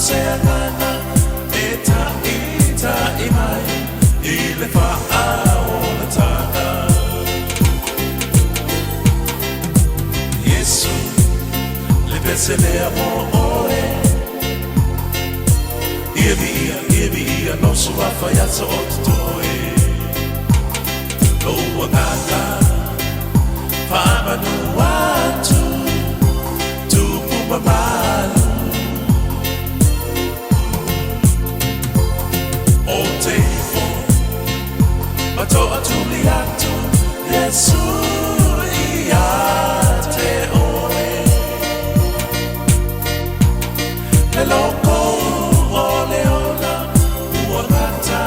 se agaga e taʻitaʻi mai i le faaolataga. Iesu, le pese lea mo oe, Ia viia, ia viia, lou suafa i aso o totoe. Lou agaga, faamanu atu, Tupu mamalu. Ou te ifo, ma tootuli atu, Iesu ia te oe. Le loko o le ola, ua gata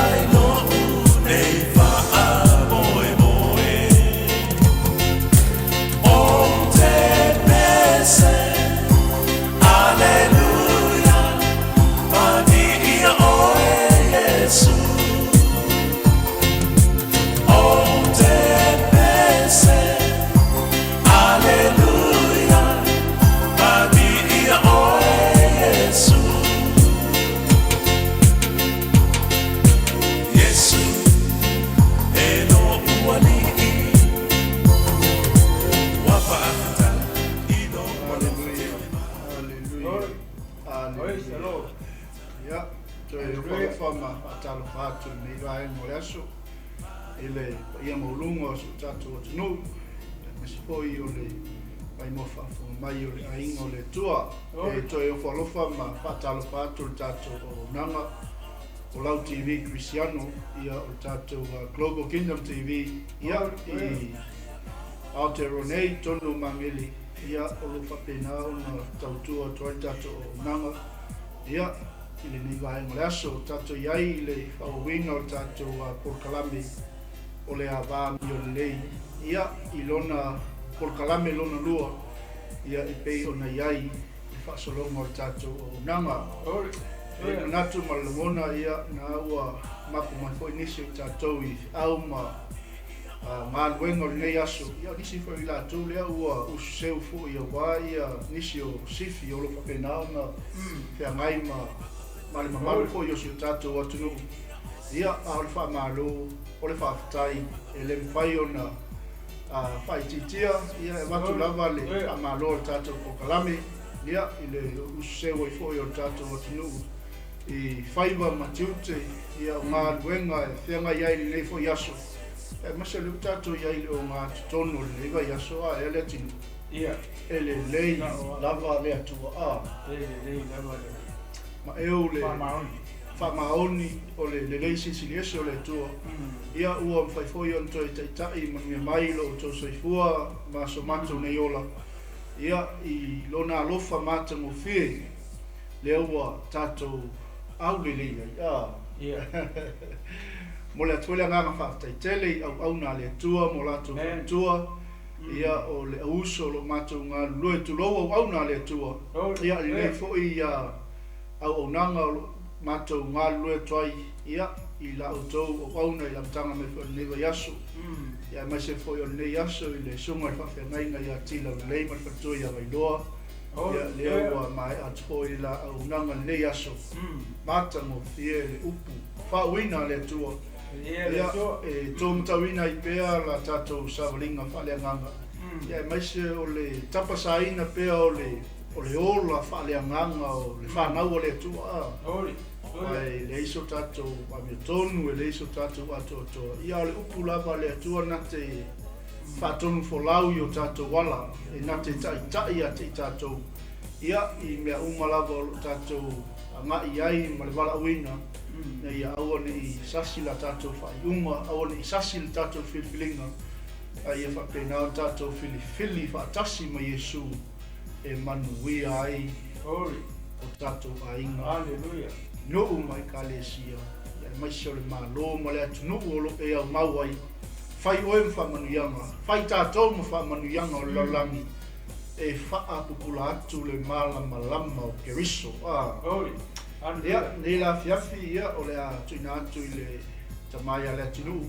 ai lo'u nei faamoemoe. Ou te pese, Aleluia, faamiia oe Iesu. Ou te pese, Aleluia, faamiia oe Iesu. Iesu, e lo'u Alii, ua faafetai i lou alofa tele mai. Hallelujah. Praise the Hallelujah. Lord. Ia, toe ofo alofa ma faatalofa atu i lenei vaega o le aso i le paia maualuga o si o tatou atunuu, aemaise foi o le maimoa faafofoga mai o le aiga o le Atua. E toe ofo alofa ma faatalofa atu i le tatou auaunaga o Lau TV Kerisiano, ia o le tatou Global Kingdom TV, ia i Aotearoa nei, i totonu o Magele, ia o lo o faapena ona tautua atu ai le tatou auaunaga, ia i lenei vaega o le aso. Tatou i ai i le faaauauina o le tatou polokalame o le Ava Amio Lelei, ia i lona polokalame lona lua, ia e pei ona i ai le faasologa o le tatou auaunaga. E manatu ma le lagona, ia na ua mapu mai foi nisi o i tatou i feau ma galuega o lenei aso, ia o nisi foi o i latou lea ua ususeu foi aua ia nisi o sifi o lo o faapena ona feagai ma le mamalu foi o si o tatou atunuu. Ia, a o le faamalo, o le faafetai e le mafai ona faaitiitia, ia e avatu lava le faamalo a le tatou polokalame, ia, i le ususeu ai foi o le tatou atunuu i faiva ma tiute, ia o galuega e feagai ai i lenei foi aso, aemaise o lea ua tatou i ai i le ogatotonu o lenei vaiaso, a ea le atinuu? E lelei lava le Atua, a. E lelei lava le Ma eu le faamaoni. Faamaoni o le lelei silisili ese o le Atua. Ia ua mafai foi ona toe taitai manuia mai lo outou soifua ma so matou nei ola. Ia i lona alofa matagofie lea ua tatou aulelei ai. A. Momoli atu foi le agaga faafetai tele i auauna a le Atua mo latou faletua. Ia o le auuso o lo matou galulue, tulou auauna a le Atua. Ia i lenei foi auaunaga o lo matou galulue atu ai, ia, i la outou auauna i le amataga mai foi o lenei vaiaso. Ia aemaise foi o lenei aso i le susuga i le faafeagaiga ia Tilaulelei ma le faletua ia Vailoa. Ia, lea ua maea atu foi la auaunaga i lenei aso. Matagofie le upu faauuina a le Atua. Ia, e taumatauina ai pea la tatou savaliga faaleagaga. Ia, aemaise o le tapasaina pea o le O le ola faaleagaga o le fanau a le Atua, a e leai so tatou amiotonu, e leai so tatou atoatoa. Ia, o le upu lava a le Atua na te faatonu folau i o tatou ala, e na te taitai ia te i tatou, ia, i mea uma lava o lo o tatou agai i ai ma le valaauina, ina ia aua ne i sasi la tatou faaiuga, aua ne i sasi le tatou filifiliga, a ia faapena ona tatou filifili faatasi ma Iesu. e manuia ai o tatou aiga, nuu ma Ekalesia, aemaise o le Malo ma le atunuu o lo o e aumau ai. Fai oe ma faamanuiaga, fai tatou ma faamanuiaga o le lalolagi e faapupula atu le malamalama o Keriso. A. Ia, lenei la afiafi, ia, o le a tuuina atu i le tama ia Leatinuu,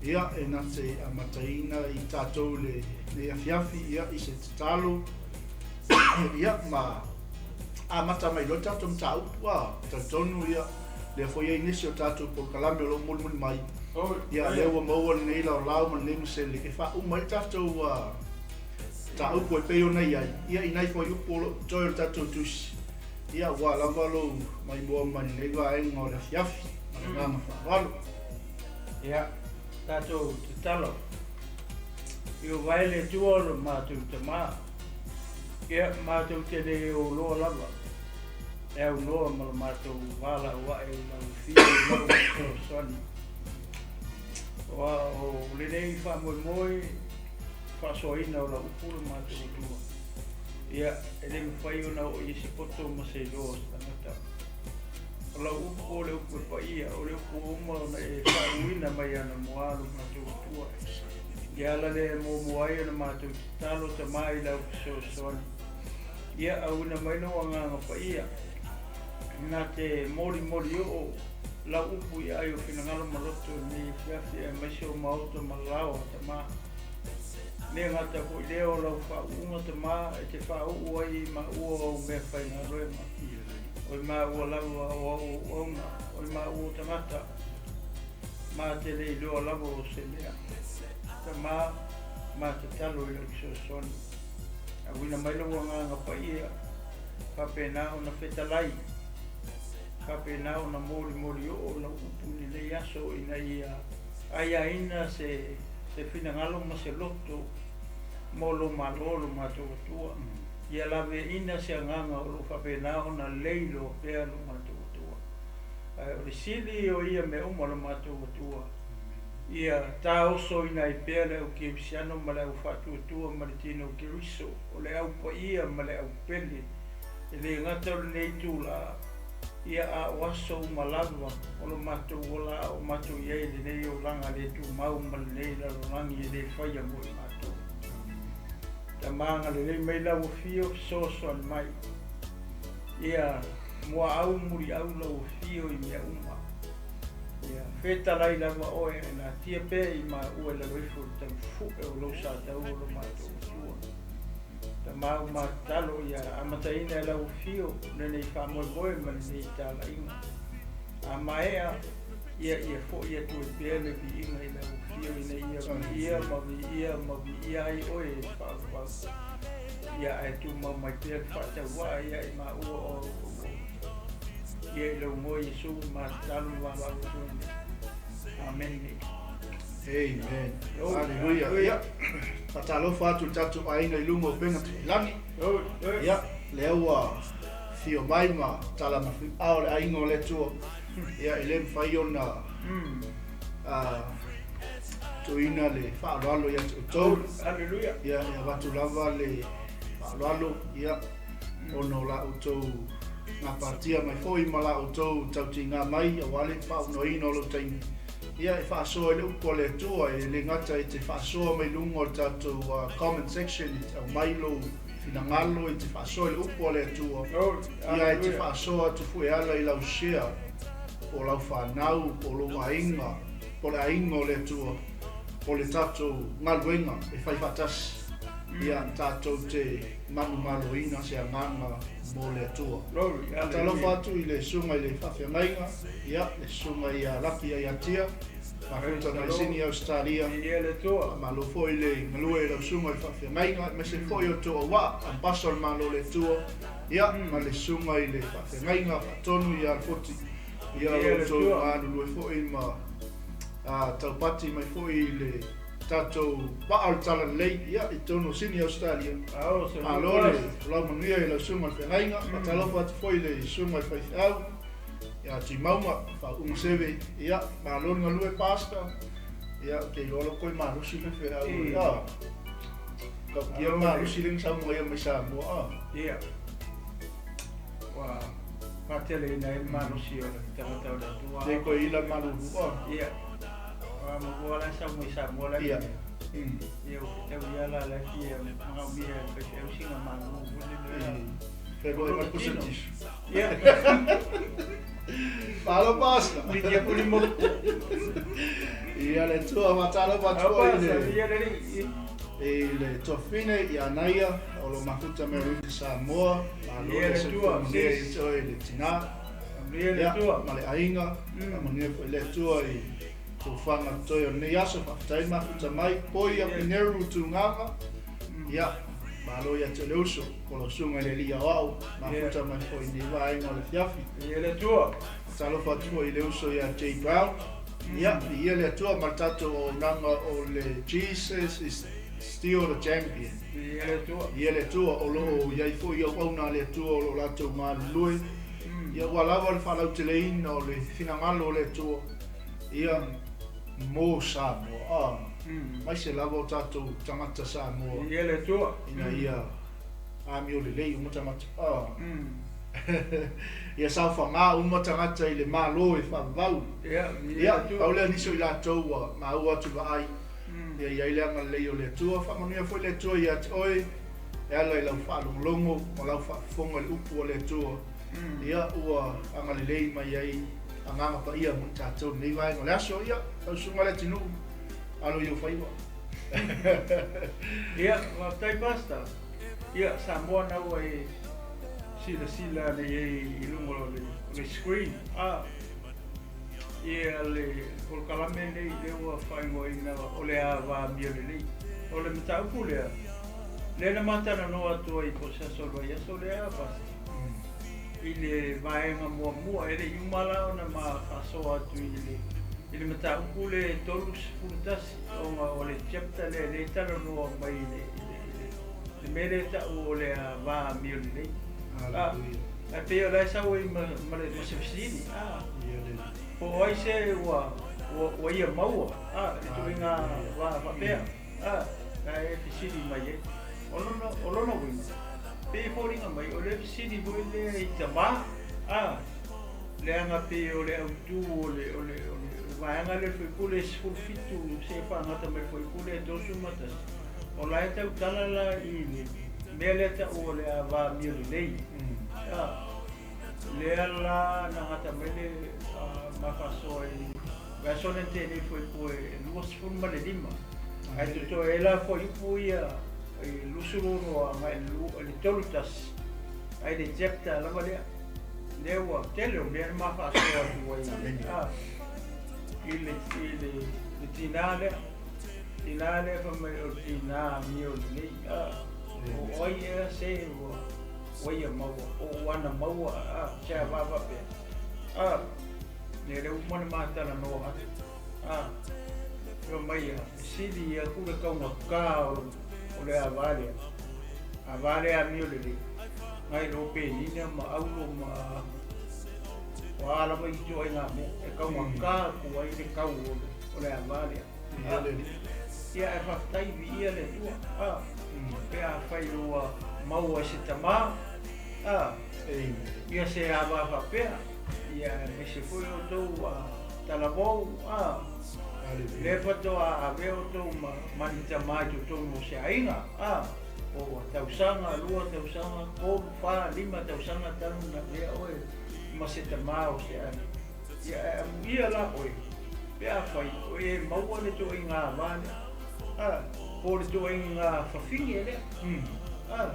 ia, e na te amataina i tatou i lenei afiafi, ia, i se tatalo, ia, ma amata mai loa le tatou mataupu, a, talitonu ia, lea foi e i ai nisi o tatou polokalame o lo o mulimuli mai, ia, lea ua maua lenei laolao ma lenei masele e faauma ai le tatou mataupu e pei ona i ai, ia, i nai fuaiupu o lo o totoe o le tatou tusi, ia, aua lava lou maimoa mai lenei vaega o le afiafi. Ma le agaga faaaloalo. Ia, tatou tatalo. Ieova e le Atua o lo matou Tama, ia, matou te le oloa lava e aunoa ma lo matou valaau ae i lau Afio i lau fesoasoani. Aua o lenei faamoemoe faasoaina o lau upu lo matou Atua, ia, e le mafai ona oo i ai se poto ma se iloa o se tagata. O lau upu o le upu e paia, o le upu ua uma ona e faauuina mai anamua lo matou Atua. Ia ala lea e muamua ai ona matou tatalo Tama i lau fesoasoani. Ia auina mai lou Agaga Paia, na te molimoli oo lau upu i aai o finagalo ma loto i lenei afiafi aemaise o maota ma laoa, Tama. Le gata foi lea o lau faauuga, Tama, e te faauu ai i maua o au meafaigaluega. O i maua lava o au auauna, o i maua o tagata, ma te le iloa lava o se mea. Tama, ma tatalo i lau fesoasoani. Auina mai lou Agaga Paia, faapena ona fetalai, faapena ona molimoli oo lau upu i lenei aso ina ia aiaina se se finagalo ma se loto mo lou Malo, lo matou Atua. Ia laveaiina se agaga o lo o faapena ona lei loa pea lo matou Atua. Ae o le sili o ia mea uma lo matou Atua, ia taosoina ai pea le au kerisiano ma le au faatuatua ma le tino Keriso, o le au paia ma le au pele, e le gata o lenei itula, ia a o aso uma lava o lo matou ola a o matou i ai i lenei olaga le tumau ma lenei lalolagi e le faia mo i matou. Tama agalelei mai lau afio fesoasoani mai. Ia muaau muliau lau afio i mea uma. Ia fetalai lava oe ae natia pea i maua i lalo ifo i le taufue o lou sa taua lo matou Atua. Tama ua tatalo ia amataina e lau afio lenei faamoemoe ma lenei talaiga. A maea, ia ia foi atu ai pea le viiga i lau afio ina ia viia ma viia ma viia ai oe e faavavau. Ia ae tumau mai pea le faatauvaa ia i maua o au auauna. Ia i lou igoa Iesu ma tatalo ma valaau atu ai nei. Amene. Amen. Hallelujah. Ia, faatalofa atu i le tatou aiga i luga o upega tafailagi. Ia, lea ua fio mai ma tala mafuiao le aiga o le Atua. Ia, e le mafai ona tuuina le faaaloalo ia te outou. Hallelujah. Ia, e avatu lava le faaaloalo, ia, ona o la outou gapatia mai foi ma la outou tautiga mai aua le faaunoaina o lou taimi. Ia, e faasoa i le upu a le Atua, e le gata e te faasoa mai luga o le tatou comment section, e te aumai lou finagalo, e te faasoa i le upu a le Atua. Ia, e te faasoa atu foi e ala i lau share, po o lau fanau, po o lou aiga, po o le aiga o le Atua, o le tatou galuega e fai faatasi. Ia, tatou te manumaloina se agaga mo le Atua. Faatalofa atu i le susuga i le faafeagaiga, ia, le susuga ia Laki Aiatia, mafuta mai Sini, Ausetalia. Faamalo foi le galue i lau susuga i le faafeagaiga, aemaise foi o tou auvaa, ambasa o le Malo o le Atua, ia, ma le susuga i le faafeagaiga faatonu ia Alefoti, ia, o lo outou galulue foi ma taupati mai foi i le tatou vaa o le Talalelei, ia, i totonu o Sini, Ausetalia. Malo le folau manuia i lau susuga i le feagaiga. Faatalofa atu foi i le susuga i le faifeau ia Timauga Faauuga Seve, ia, malo le galue Pastor. Ia, ou te iloa lou koe malosi le feau, ia, tautia malosi le na saunoa ia mai Samoa, a. Ia. Ua faateleina ai le malosi o le tagata o le Atua. Le koe ila malulu, a. Ia. Ua maua la sau mai Samoa la. Ia. Ia ua fetau ia la la fia manaomia e le faifeau sina malu foi lele. February ma le pusa tisu. Ia. Malo Pastor. Mitia puli mo. Ia le Atua, faatalofa atu foi i le Ia le alii. I le tuafafine ia Naia o lo o mafuta mai o Ruti Samoa, malo le soifua manuia ia te oe le tina, ia ma le aiga, faamanuia foi le Atua i tofaga totoe o lenei aso, faafetai le mafuta mai, Poi Apineru Tugaga, ia malo ia te oe le uso, o lau susuga i le Alii Aoao, mafuta mai foi i lenei vaega o le afiafi. Talofa atu foi i le uso ia Jay Brown. Ia, viia le Atua ma le tatou auaunaga o le Jesus is still the champion. Viia le Atua. Viia le Atua, o lo o i ai foi auauna a le Atua o lo o latou galulue. Ia, ua lava le faalauteleina o le finagalo o le Atua, ia, mo Samoa. Ah, aemaise lava o tatou tagata Samoa. Viia le Atua. Ina ia amio lelei uma tagata. Ah. Ia saofaga uma tagata i le Malo e faavavau. Ia, pau lea nisi o i latou ua maua atu vaai, ia i ai le agalelei o le Atua. Faamanuia foi le Atua ia te oe e ala i lau faalogologo ma lau faafofoga i le upu a le Atua. Ia, ua agalelei mai ai Agaga Paia mo i tatou i lenei vaega o le aso. Ia, lau susuga Leatinuu, alo i ou faiva. Ia, faafetai Pastor. Ia, Samoa na ua e silasila ane i ai i luga o le screen. A, ia le polokalame lenei lea ua faaigoaina o le Ava Amio Lelei. O le mataupu lea, lea na ma talanoa atu ai po o se aso o le vaiaso lea, Pastor, i le vaega muamua, e le i uma la ona ma faasoa atu i le i le mataupu le 31, ona o le chapter lea lea e talanoa mai i le le mea lea e tau o le ava amio lelei. Hallelujah. Ae pei o la e sau ai ma, ma, le, ma se fesili, a, po o ai se ua, ua, ua ia maua, a, le ituaiga va faapea, a, la e fesili mai ai. O lona, o lona uiga, pei e foliga mai o le fesili foi lea i tama, a, leaga pei o le autu o le, o le, o le, o le vaega lea o le fuaipule e 17 seia faagata mai le fuaipule e 31, O la e tautala la i le mea lea tau o le ava amio lelei. A, lea la na gata mai le ma faasoa i vaiaso lea na tea nei fuaipua e 25. Ae totoe ai la fuaiupu ia i 26 agai i le 31, ai le chapter lava lea. Lea ua tele o mea na ma faasoa atu ai a, i le, i le, le tinā lea. Tinā lea fai mai o le tinā amio lelei, a, o ai ea se ua, ua ia maua, o ua ana maua, a, se a va faapea, a, ne le uma na matalanoa atu, a, fai mai a, fesili aku le kaugata o, o le ava lea, ava lea amio lelei, ngai lo penina ma aulo ma, o a lava i ituaiga mea, e kaugata aku ai le kau o le, o le ava lea. Ia, ae faafetai, viia le Atua, a, pe afai ua maua e se tama, a, ia se ava faapea, ia aemaise foi outou a talavou, a, lea faatoa ave outou ma, ma ni tama i totonu o se aiga, a, po ua tausaga, lua tausaga, tolu, fa, lima tausaga talu na avea oe ma se tama o se aiga. Ia, ae amuia la oe, pe afai o e maua le ituaiga ava lea, a, po o le ituaiga fafine lea, a,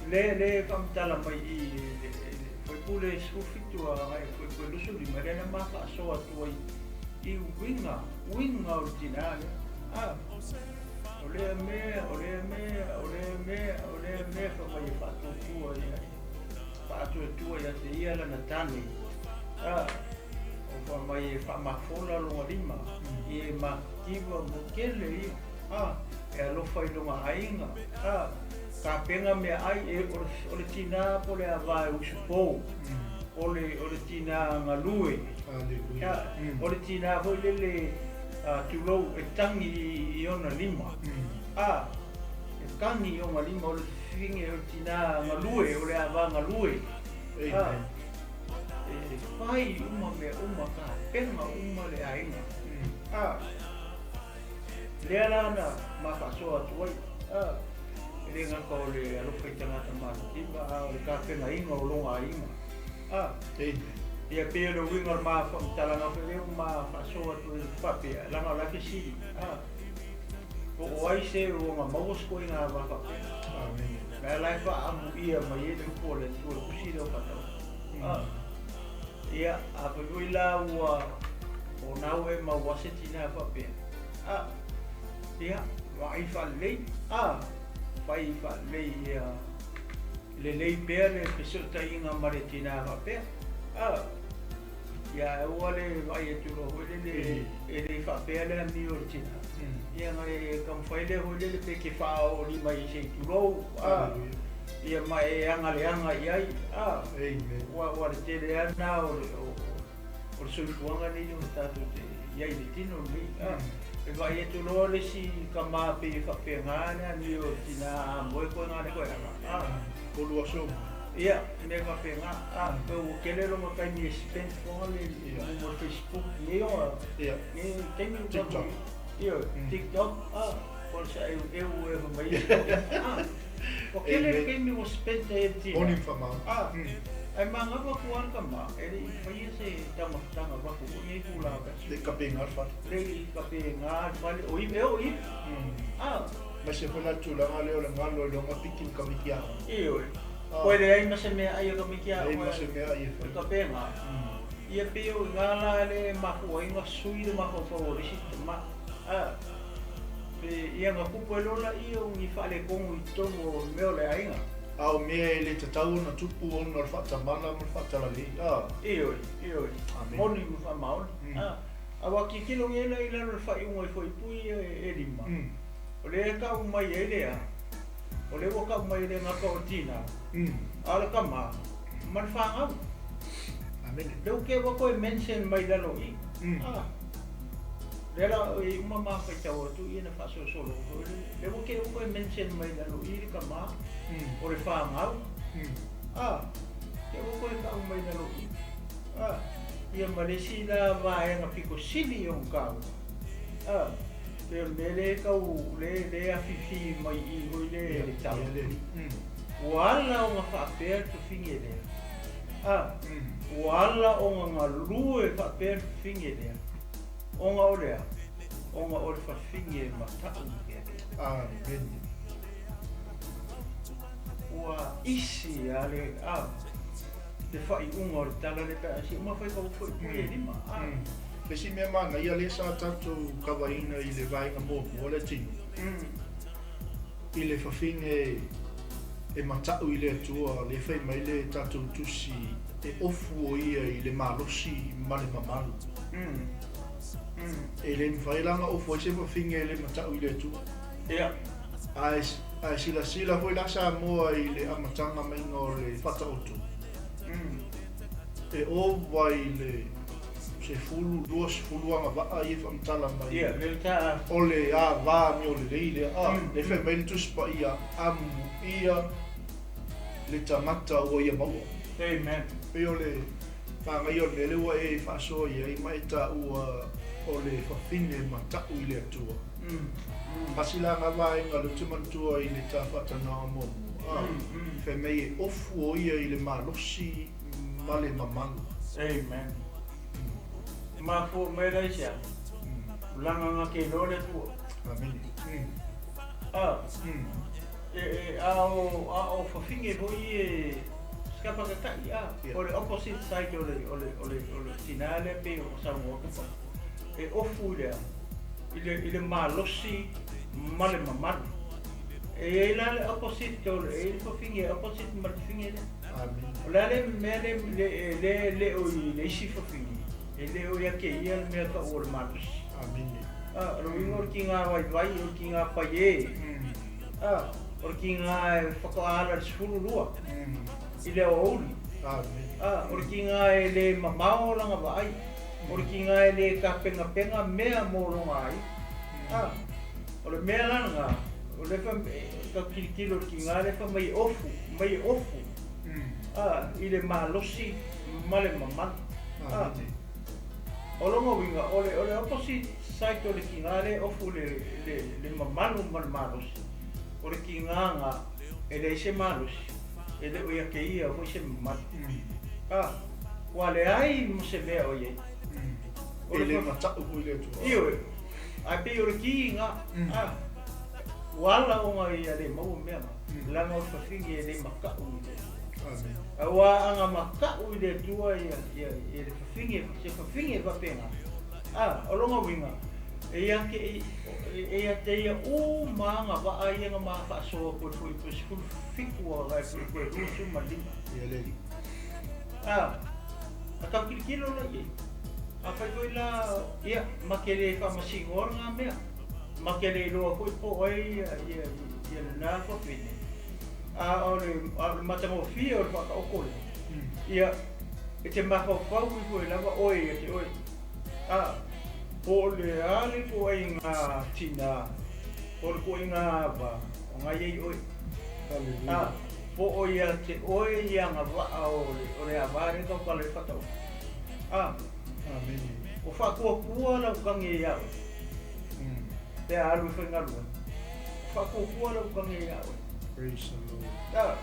lea, lea e faamatala mai i i le, i le Faipule 17 agai i le Faipule 25, lea na ma faasoa atu ai i uiga, uiga o le tinā lea, a, o lea mea, o lea mea, o lea mea, o lea mea fai mai e faatuatua ia, faatuatua ia te ia lana tane, a, o fai mai e faamafola lona lima, ia e matitiva mo tele ia, a, e alofa i lona aiga, a, tapena meaai, e, o le, o le tinā po o le ava e usupo, o le, o le tinā galue, a, o le tinā foi lele, a, tulou, e tagi i, i ona lima, a, e tagi i ona lima, o le fafine, o le tinā galue, o le ava galue, a, e fai uma mea uma, tapena uma le aiga, a, lea la na ma faasoa atu ai, a, e le gata o le alofa i tagata matitiva, a o le tapenaina o lona aiga, a, ia pei o le uiga o le ma faamatalaga foi lea ua ma faasoa atu ai faapea, leaga o la e fesili, a. Po o ai se ua na maua se ituaiga va faapea. Mea la e faaamuia mai ai le upu a le Atua i le Tusi lea o Faataua. Ia, afai foi la ua o na ua e maua se tina faapea, a, ia, vaai faalelei, a, fai faalelei ia lelei pea le fesootaiga ma le tina faapea, a. Ia ae aua le vaai atu loa foi lele e le faapea le amio o le tina. Ia na e taumafai lea foi lele pe te faaoolima i se i tulou, a, ia ma e agaleaga i ai, a, ua, ua le tele lava lena o le, o, o le soifuaga lenei ona tatou te i ai i le tino lenei, a. E vaai atu loa le isi tama pei e faapena le amio o le tina a moe koe na le koe aga, a. Tolu aso. Ia, mea faapena. A, pe ua tele lona taimi e spend foga le mo le Facebook nei ona. Ia. Nei taimi ua TikTok. Ioe, TikTok, a, po o se ʻeuʻeu e fai mai ai. A, ua tele le taimi ua spend ai e le tina. Moni ma faamaoni. A, ae manava atu lava le tama, e le i faia se taumafataga vaeatu foi lenei itula o le aso. Le i kapega le fale. Le i kapega le fale, o ivi, e oo i ivi. A. Aemaise foi la le tulaga lea o le galo i lona piki ma tamaiti aoga. Ioe. Koe leai ma se meaai a tamaiti aoga. Leai ma se meaai e fai. E kapega. Ia pei o i ina la lea e mafua ai ona sui le mafaufau o le isi tama. A, pe ia na tupu ai loa laia o ni faaletonu i totonu o mea o le aiga. A o mea e le tatau ona tupu ona o le faatamala ma le faatalalei. A. Ioe, ioe. Amene. Moni ma faamaoni. A, aua tilotilo nei la i lalo o le faaiuga i Fuaipui ia e 5. O lea e tau mai ai le a? O lea ua tau mai e le gata o le tina, a o le tama ma le fanau. Amene. Lea ua te ua toe mention mai lalo i i. Ah. Lea la e uma ma faitau atu ia na faasolosolo foi lele. Lea ua te ua toe mention mai lalo i le tama, o le fanau. Ah. Te ua toe tau mai lalo i. Ah. Ia ma le isi la vaega pito sili ona taua. Ah. Pei o le mea lea e tau, lea, lea e afifi mai i i foi le, le tala. Ua ala ona faapea le fafine lea. A, ua ala ona galue faapea le fafine lea, ona o le a? Ona o le fafine e mataʻu i le Atua. Amene. Ua isi a le, a, le faaiuga o le tala lea pe a isi uma fai tau foi pui e lima. A. Le isi mea manaia lea sa tatou kavaina i le vaega muamua lea tino, i le fafine e mata'u i le Atua lea fai mai le tatou tusi e ofu o ia i le malosi ma le mamalu. E le mafai la ona ofu ai se fafine e le mata'u i le Atua. Ae, ae silasila foi la Samoa i le amataga maiga o le Faataoto, e ova i le 10, 20 agavaa ia e faamatala mai o le ava amiolelei lea, a, lea fai mai le Tusi Paia, amuia le tagata ua ia maua. Amen. Pei o le manaia o le mea lea ua e faasoa i ai ma e taua o le fafine mata'u i le Atua. Tasi la na vaega lea ou te manatua i le ta faatalanoaga muamua, a, fai mai e ofu o ia i le malosi ma le mamalu. Amen. Mafua mai la i se a? Langa na te iloa le Atua. Amene. A, e, e, a o, a o fafine foi e sikapakatai, a, o le opposite side o le, o le, o le, o le tina lea pei ona saunoa atu papa. E ofu i le a? I le, i le malosi ma le mamalu. E i ai la le opposite o le, e i ai le fafine e opposite ma le fafine lea. Amene. O le a le mea le, le, le, le o i le isi fafine, e le o ia te ia le mea tau o le malosi. Amene. A, o le uiga o le tiga vaivai, o le tiga paie. A, o le tiga e faatoa ala i le 12 i le aoauli. Amene. A, o le tiga e le mamao lana vaai. O le tiga e le tapenapena mea mo lona aiga. A, o le mea la lena, o lea fai, e tau tilotilo i le tiga lea fai mai e ofu, mai e ofu, a, i le malosi ma le mamalu. A, o lona uiga, o le, o le opposite side o le tiga lea e ofu i le, le, le mamalu ma le malosi, o le tiga na e leai se malosi, e le o ia te ia foi se mamalu. A, ua leai ma se mea o i ai. E le mata'u foi i le Atua. Ioe, ae pei o le ki ina, a, Ua ala ona ia le maua mea na, leaga o le fafine e le mataʻu i le Aua a na mataʻu i le Atua ia, ia, ia le fafine, se fafine faapena, a, o lona uiga, e ia te, e ia te ia uma agavaa ia na ma faasoa atu ai foi pe 17 agai foi pe 25. Ia le Alii. A, a tau tilotilo la i ai. Afai foi la, ia, ma te le faamasinoa lena mea, ma te le iloa foi po o ai ia, ia, ia lena fafine, a o le, a o le matagofie o le faataoto lea, ia, e te mafaufau ifo ai lava oe ia te oe, a, po o le a le ituaiga tinā, po o le ituaiga ava o na i ai oe, a, po o ia te oe i agavaa o le, o le ava lea e tautala ai le faataoto. A, Amene. Ua faatuatua lau tagi ia oe, pe a alu e faigaluega. Ua faatuatua lau tagi ia oe. Praise the Lord. A,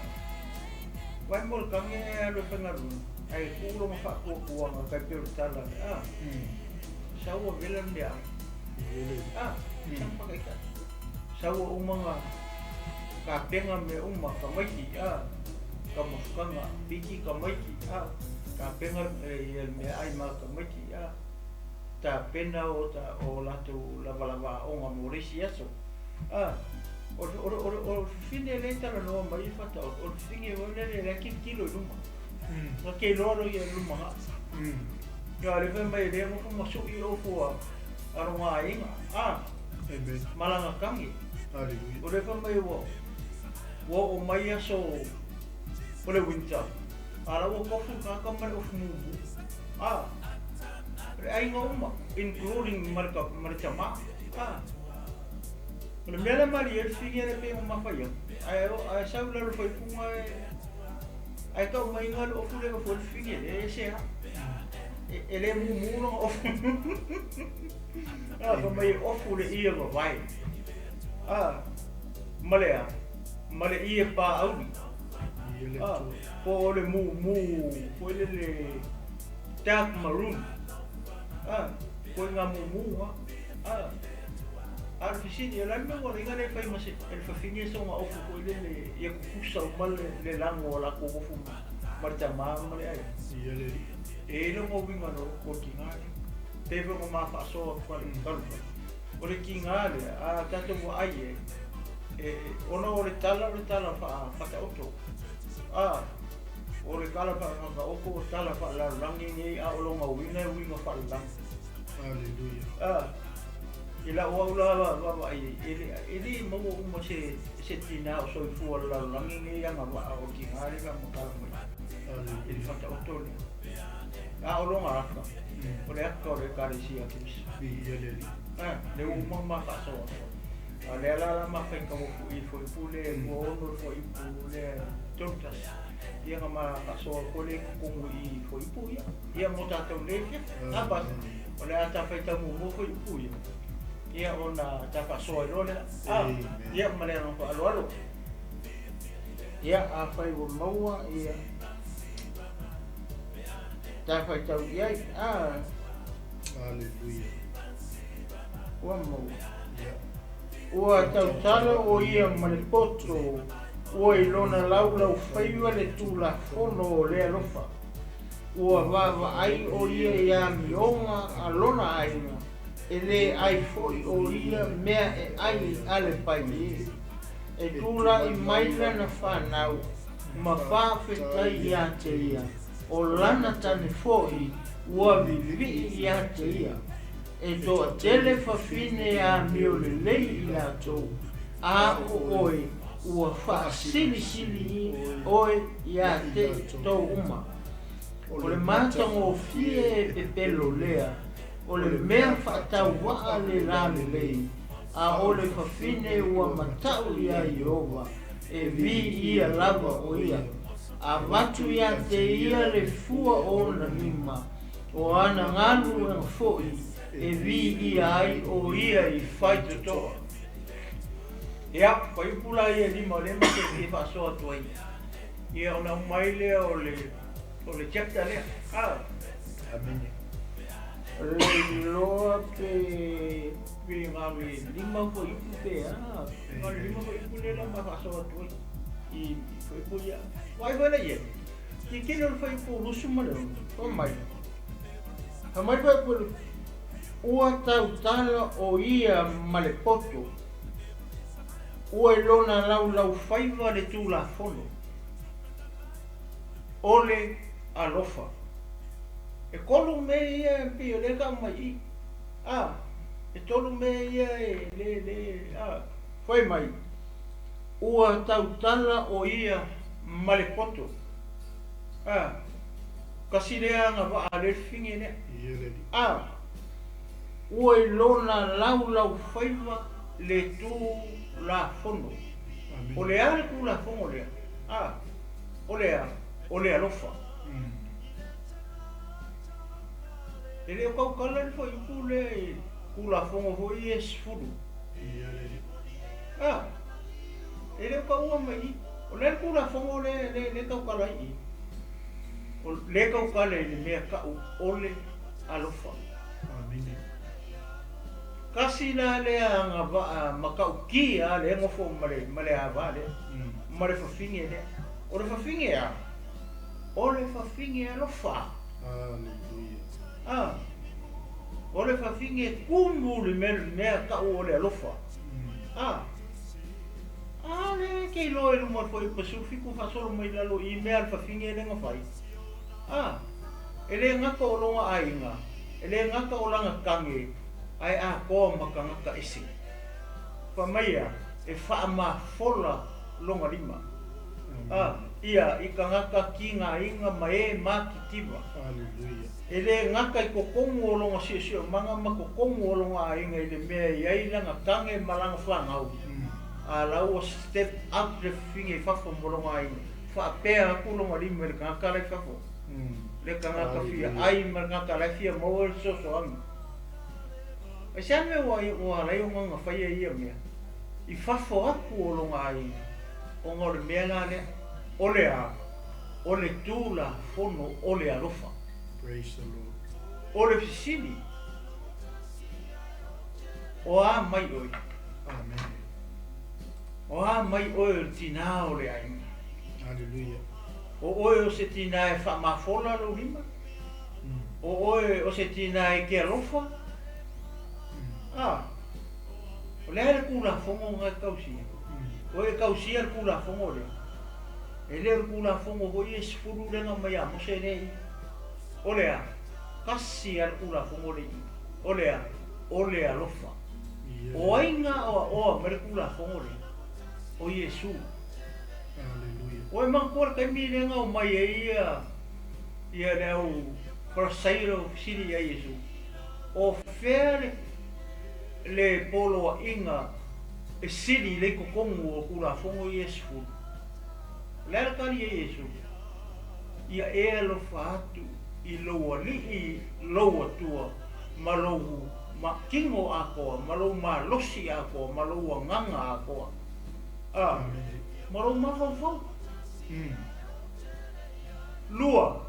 vai mo le tagi e alu e faigaluega, ae tuu lona faatuatuaga tai pei o le tala lea, a, sau ua vela le meaai. A, sau pakaitai. Sau ua uma ona tapena mea uma, tamaiti, a, taumafataga, piki tamaiti, a, tapena ia le meaai ma tamaiti, a, tapena o ta o latou lavalava aoga mo le isi aso, a, o le, o le, o le, o le fafine lea e talanoa mai ai Fataoto, o le fafine foi lele la e tilotilo i luma. Na te iloa loa ia lumanai. Ia, lea fai mai e le nofo ma sui ofu a, a lona aiga, a, Amen. ma lana tagi. Hallelujah. O lea fai mai ua, ua oo mai aso o le winter, a la ua tofu le tagata ma le ofu mumu. A, o le aiga uma, including ma le, ma le tama. A, o le mea lea malie ai le fili lea pei ona mafai atu, ae, ae sau i lalo o le faaipuga e, ae tau mai le ofu lea e ofu ai le fili e ese lava. E le mumu lona ofu. A, fai mai e ofu le ie vavae. A, ma le a? Ma le ie pāʻauli. A, po o le mumu foi lele dark maroon. A, ituaiga mumu lena. A, a o le fesili, o le a le mea ua ala ai ona le fai ma se, e le fafine soona ofu foi lele ia tutusa uma le lago o latou ofu ma le tama ma le aiga? E i ai lona uiga o le tiga lea. Pei foi ona ma faasoa atu talu ai. O le tiga lea, a tatou vaai i ai, e, ona o le tala o le tala faataoto. A, o le tala faataoto o tala faalalolagi nei, a o lona uiga e uiga faalalagi. Hallelujah. A, i lau au la vaavaai i ai, e le maua uma se, se tinā o soifua o le lalolagi nei agavaa o le tiga lea e faamatala mai i le faataoto lea. A o lona aka, o le aka o le Ekalesia a Keriso. Viia le Alii. A, lea ua uma ona ma faasoa atu ai. A o lea la o le a ma faitau atu i le fuaiupu lea e 26 le fuaiupu lea e 31, ia ona ma faasoa atu ai lea i totonu i i fuaiupu ia. Ia mo tatou nei afiafi. A, Pastor? O le a ta faitau muamua fuaiupu ia, ia ona ta faasoa ai loa lea. A, ia ma le agaga faaaloalo. Ia, afai ua maua, ia, ta faitau i ai. A. Hallelujah. Ua maua. Ia. Ua tautala o ia ma le poto, ua i lona laulaufaiva le Tulafono o le alofa. Ua vaavaai ʻo ia i amioga a lona aiga, e lē ʻai foi ʻo ia mea e ʻai a le pailī. E tulaʻi mai lana fanau ma faafetai iā te ia, ʻo lana tane foʻi ua viviʻi iā te ia. E toatele fafine amio lelei i latou, a ʻo ʻoe ua faasilisili ʻoe iā te tou uma. O le matagofie e pepelo lea, o le mea faatauaʻa le lalelei, a o le fafine ua mataʻu iā Ieova, e viia lava ʻo ia. Avatu iā te ia le fua o ona lima, o ana galuega foʻi e viia ai ʻo ia i faitotoa. Ia, fuaiupu la ia e lima o lea matou te fia faasoa atu ai. Ia ona uma ai lea o le o le chapter lea. A. Amene. Le iloa pe. Pe na o le 5 fuaiupu pe a, na o le 5 fuaiupu lea la ma faasoa atu ai i fuaiupu ia. Vaai foi la i ai, i tele o le fuaiupu 26, fai mai, fai mai le fuaiupu ua tautala o ia ma le poto, ua i lona laulaufaiva le Tulafono o le alofa. E 3 mea ia e pei o lea e tau mai i i. A, e 3 mea ia e le, le, a, fai mai, ua tautala o ia ma le poto. A, kasi lea agavaa a le fafine lea. A, ua i lona laulaufaiva le Tulafono. O le a le Tulafono lea? A, o le a? O le alofa. E le o tautala le fuaiupu lea i Tulafono foi ia e 10. A, e le o taua mai i i. O le a le Tulafono lea lea e tautala ai i i? O lea e tautala i le mea tau o le alofa. Tasi la lea agavaa matautia lea e nofo ma le ma le ava lea, ma le fafine lea. O le fafine a? O le fafine alofa. Aleluia. A, o le fafine tumu le mea mea tau o le alofa. A, a lea e te iloa i luma o le fuaiupu 17 faasolo mai lalo i mea a le fafine lea na fai. A, e le gata o lona aiga, e le gata o lana tane, ae atoa ma tagata ese. Fai mai a, e faamafola lona lima. A, ia, i tagata tigaina ma e matitiva. E le gata i totonu o lona siosiomaga ma totonu o lona aiga i le mea e i ai lana tane ma lana fanau, a la ua step up le fafine i fafo ma lona aiga, faapea atu lona lima i le tagata la i fafo, le tagata fia ai ma le tagata la e fia maua le fesoasoani. Aisea mea ua ua ala ai ona na faia ia mea i fafo atu o lona aiga, ona o le mea la lea, o le a? O le Tulafono o le alofa. Praise the Lord. O le fesili, o a mai oe? Amen. O a mai oe o le tinā o le aiga? Hallelujah. O oe o se tinā e faamafola lou lima? O oe o se tinā e ke alofa? A, o le a le Tulafono na e tausia? O e tausia le Tulafono lea? E le o le Tulafono foi e 10 lea na aumai ia Mose lea i i. O le a? Tasi lava le Tulafono lea i i. O le a? O le alofa. O ai na aoaoa mai le Tulafono lea? O Iesu. Ua e manatua le taimi lea na omai ai ia ia le au Farisaio fesili ia Iesu, O fea le le poloaiga e sili lea i totonu o Tulafono ia e 10? O le a le tali a Iesu? Ia e alofa atu i lou Alii lou Atua ma lou tino atoa, ma lou malosi atoa, ma lou agaga atoa, a, ma lou mafaufau. 2,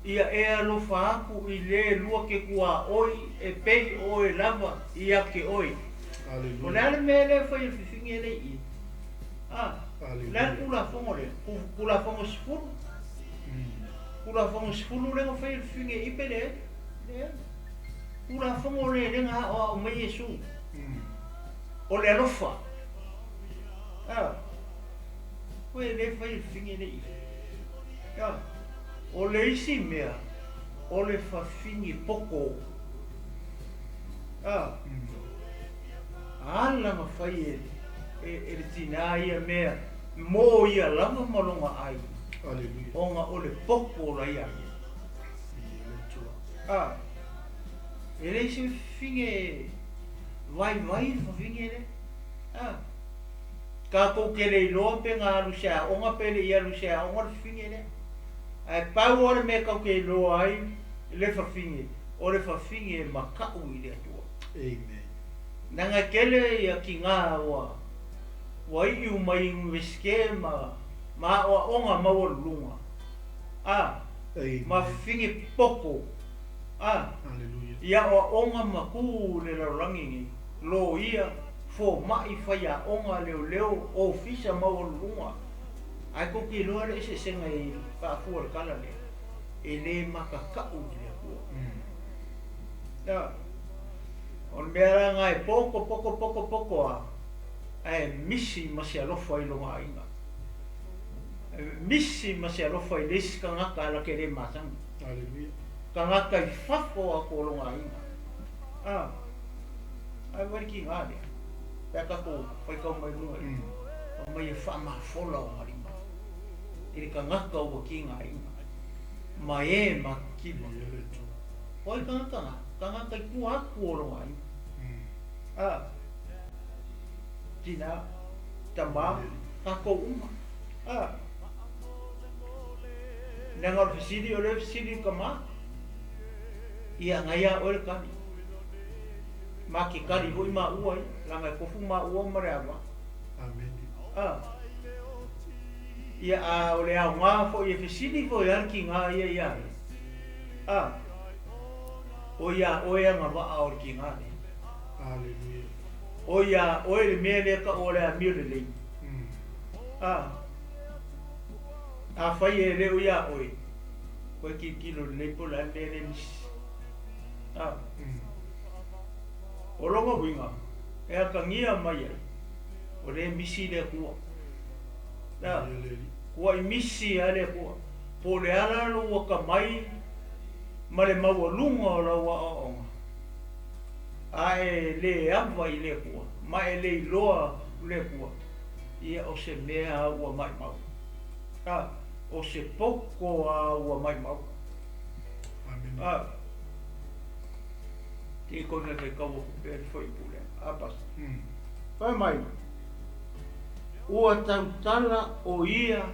ia e alofa atu i le lua ke tuaoi e pei o oe lava ia te oe. O le a le mea lea e fai e le fifine lea i i? A, o le a le Tulafono lea? Tulafono 10? Tulafono 10 lea na fai e le fifine i i pe leai? Leai. Tulafono lea lea na aoao mai Iesu. O le alofa. A, oe e le fai e le fafine lea i i. A, o le isi mea, o le fafine poto. A, ala na fai e, e, e le tinā ia mea mo ia lava ma lona aiga. Ona o le poto la ia ia. A, e leai se fafine vaivai le fafine lea. A, tatou te le iloa pe na alu i se aoga pe le i alu i se aoga le fafine lea. Ae pau lava le mea tatou te iloa ai le fafine, o le fafine e makaʻu i le Atua. Amen. Leaga e tele ia tiga ua ua iu mai Iunivesite ma ma aoaoga maualuluga, a, ma fafine poto, a, Hallelujah. i aoaoga ma tu i le lalolagi nei. Loia, fomai, faiaoga, leoleo, ofisa maualuluga. Ae tou te iloa le eseesega i faafua i le tala lea, e le makaka'u i le Atua. Ioe. O le mea la lena e poto, poto, poto, poto lava, ae misi ma se alofa i lona aiga. E misi ma se alofa i le isi tagata la te le masani. Tagata i fafo atu o lona aiga. A, ae vaai le tiga lea, pe a tatou faitau mai luga i, fai mai e faamafola ona lima i le tagata ua tigaina ma e matitiva. O ai tagata na? Tagata i tua atu o lona aiga. A, tina, tama, tatou uma. A, leaga o le fesili, o lea e fesili i le tama. Ia agai lava oe le kali. Ma te kali foi maua ia, leaga e tofu maua ma le ava. Amene. A. Ia a o le aoga foi e fesili foi lava le tiga ia ia ia. A. O ia oe agavaa o le tiga lea. Aleluia. O ia oe le mea lea tau o le amio lelei. A. Afai e le o ia oe, Koe tilotilo lelei po o le a le mea lea misi. A. O lona uiga, e atagia mai ai, o lea e misi le Atua. A. Ua i misi lava le Atua. Po o le a la lou atamai ma le maualuga o lau aoaoga, a e le ava i le Atua, ma e le iloa le Atua, ia o se mea ua maimau. A. O se poto a ua maimau. Amene. A. Te i kona te kaua ku pea le fuaiupu lea. A Pastor. Fai mai, Ua tautala o ia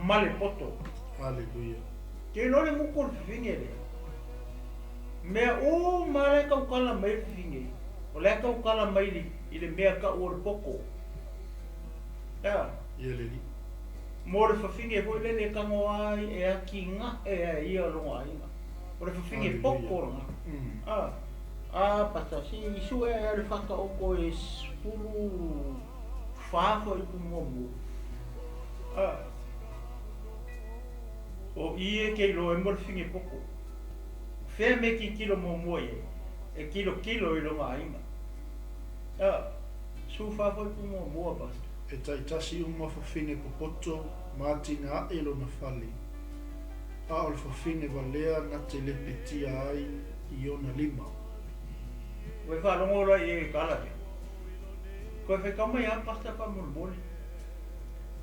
ma le poto. Haleluia. Te iloa le gutu o le fafine lea. Mea uma lava la e tautala mai ai le fafine, o la e tautala mai i le mea tau o le poto. A. Ia le Alii. Mo le fafine foi lele e tago ai e atinae a e ia lona aiga. O le fafine poto lena. A, a pasa se i sue ae a le fataoto e 14 fuaiupu muamua. A, o i e te iloa ai mo le fafine poto. O fea mea e tilotilo muamua i ai? E tilotilo i lona aiga. A, 14 fuaiupu muamua pasa. E taitasi uma fafine popoto ma atinae lona fale, a o le fafine valea na te lepetia ai i ona lima. Ua e faalogo loa i e tala lea. Toe faitau mai lava Pastor faamolemole.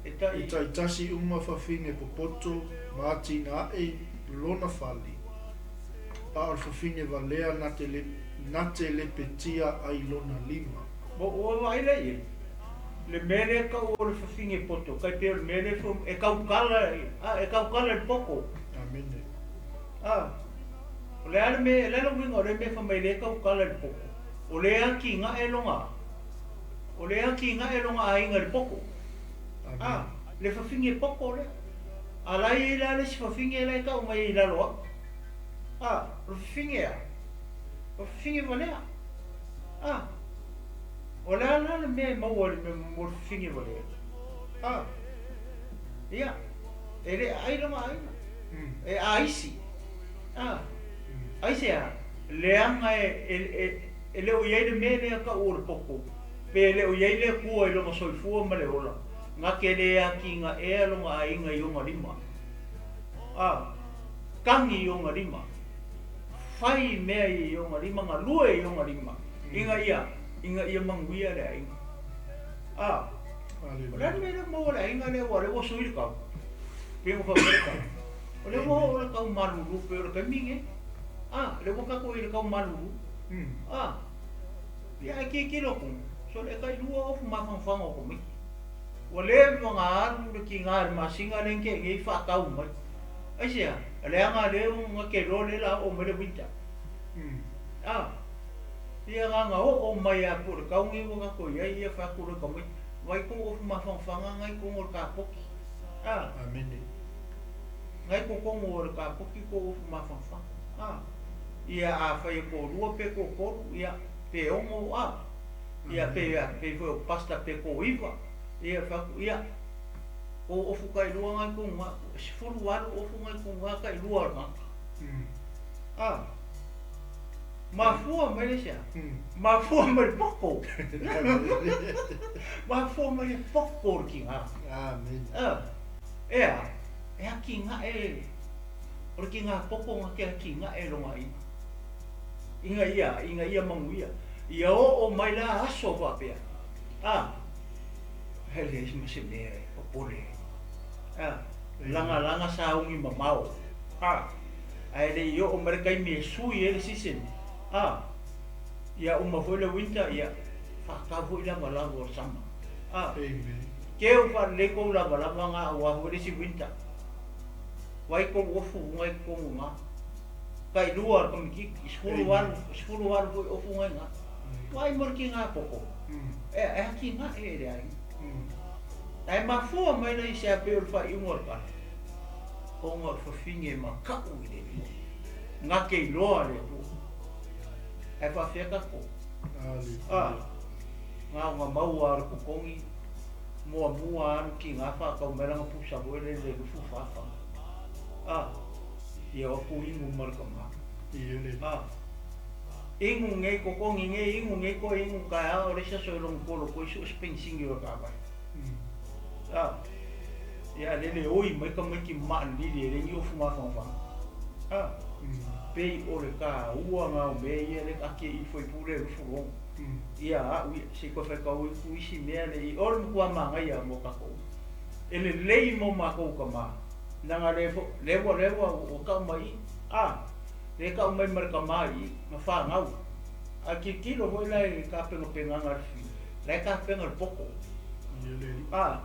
E tai. E taitasi uma fafine popoto ma atinae lona fale, a o le fafine valea na te na te lepetia ai lona lima. Ua vaai lea i ai, le mea lea e tau o le fafine poto, tai pei o le mea lea e tautala, a, e tautala i le poto. Amene. A, o le a le mea, o le a le uiga o lea mea fai mai lea e tautala i le poto? O lea e atinae lona, o lea e atinae lona aiga i le poto. A, le fafine poto lea. A la e i ai la le isi fafine la e tau mai ai i lalo atu. A, o le fafine a, o le fafine valea. A, o le a la le mea e maua i le mea mo le fafine valea? A, ia, e le aai lona aiga, e aisi. A, aisea? Leaga e, e, e, e le o i ai le mea lea tau o le poto, pe le o i ai le Atua i lona soifua ma le ola, na te le atigaea lona aiga i ona lima. A, tagi i ona lima. Fai mea i ona lima, galue i ona lima, ina ia, ina ia manuia le aiga. A, o le a le mea lea ua maua e le aiga lea aua o lea ua sui le tau, pei ona fai mai le tau, o lea ua oo le tau malulu pei o le taimi lenei. A, o lea ua tatou i le tau malulu. A, ia ae tilotilo atu, sole e tailua ofu mafanafana o tamaiti. Ua leva ona alu le tiga i le masina lea na tea nei faatau mai. Aisea? Leaga lea na te iloa lea la oo mai le winter. A, ia na ona oo mai lava po o le tau nei ua tatou i ai ia fai atu loa i tamaiti, vai tou ofu mafanafana na i totonu o le kapoti. A. Amene. Na i totonu o le kapoti tou ofu mafanafana. A. Ia afai e toalua pe toatolu, ia, pe ono, a. Ia pe pei foi o Pastor pe koiva. Ia fai atu, ia, kou ofu tailua na i kou ga, e 18 ofu na i kou ga tailua o le tagata. A, mafua mai le isi a? Mafua mai le poto. Mafua mai le poto o le tiga. Amen. A, e a, e atinae, o le tiga poto na te atinae lona aiga. Ina ia, ina ia manuia. Ia oo mai la aso faapea. A, e leai ma se mea e popole ai. A, lagalaga sauni mamao. A, ae le i oo mai le taimi e sui ai le season. A, ia uma foi le winter, ia faatau foi lavalava o le summer. A, Amen. keu faalelei kou lavalava na aua foi le isi winter. Vai kou ofu ngai totonu i ina. Tailua le komititi, 18, 18 foi ofu ngai ina. Vaai mo le tiga poto. E, e atinae e le aiga. Ae mafua mai la i se a pei o le faaiuga o le tala, ona o le fafine e makaʻu i le Atua. Na te iloa le Atua. Ae faafefea tatou? A, na ona maua lava o le totogi, muamua alu tiga faatau mai lana pusa foi lele le 24 faga. A, ia o atu inu ma le tama. A, inu nei totogi nei, inu nei toe inu taeao, o le isi aso e logo tolo atu ai sue se penisini o le taavale. A, ia lele oi mai tamaiti maalili e leai ni ofu mafanafana. A, pei o le taua na o mea ia le ake i faipule e lufulogo. Ia au ia, se i toe faitau atu isi mea le i, o le matua manaia mo tatou. E lelei mo matou tama, leaga le fo, le ua, le ua, ua tau mai i, a, le tau mai ma le tama i i, na fanau. A tilotilo foi la i tapenapenaga a le fili, la e tapena le poto. A,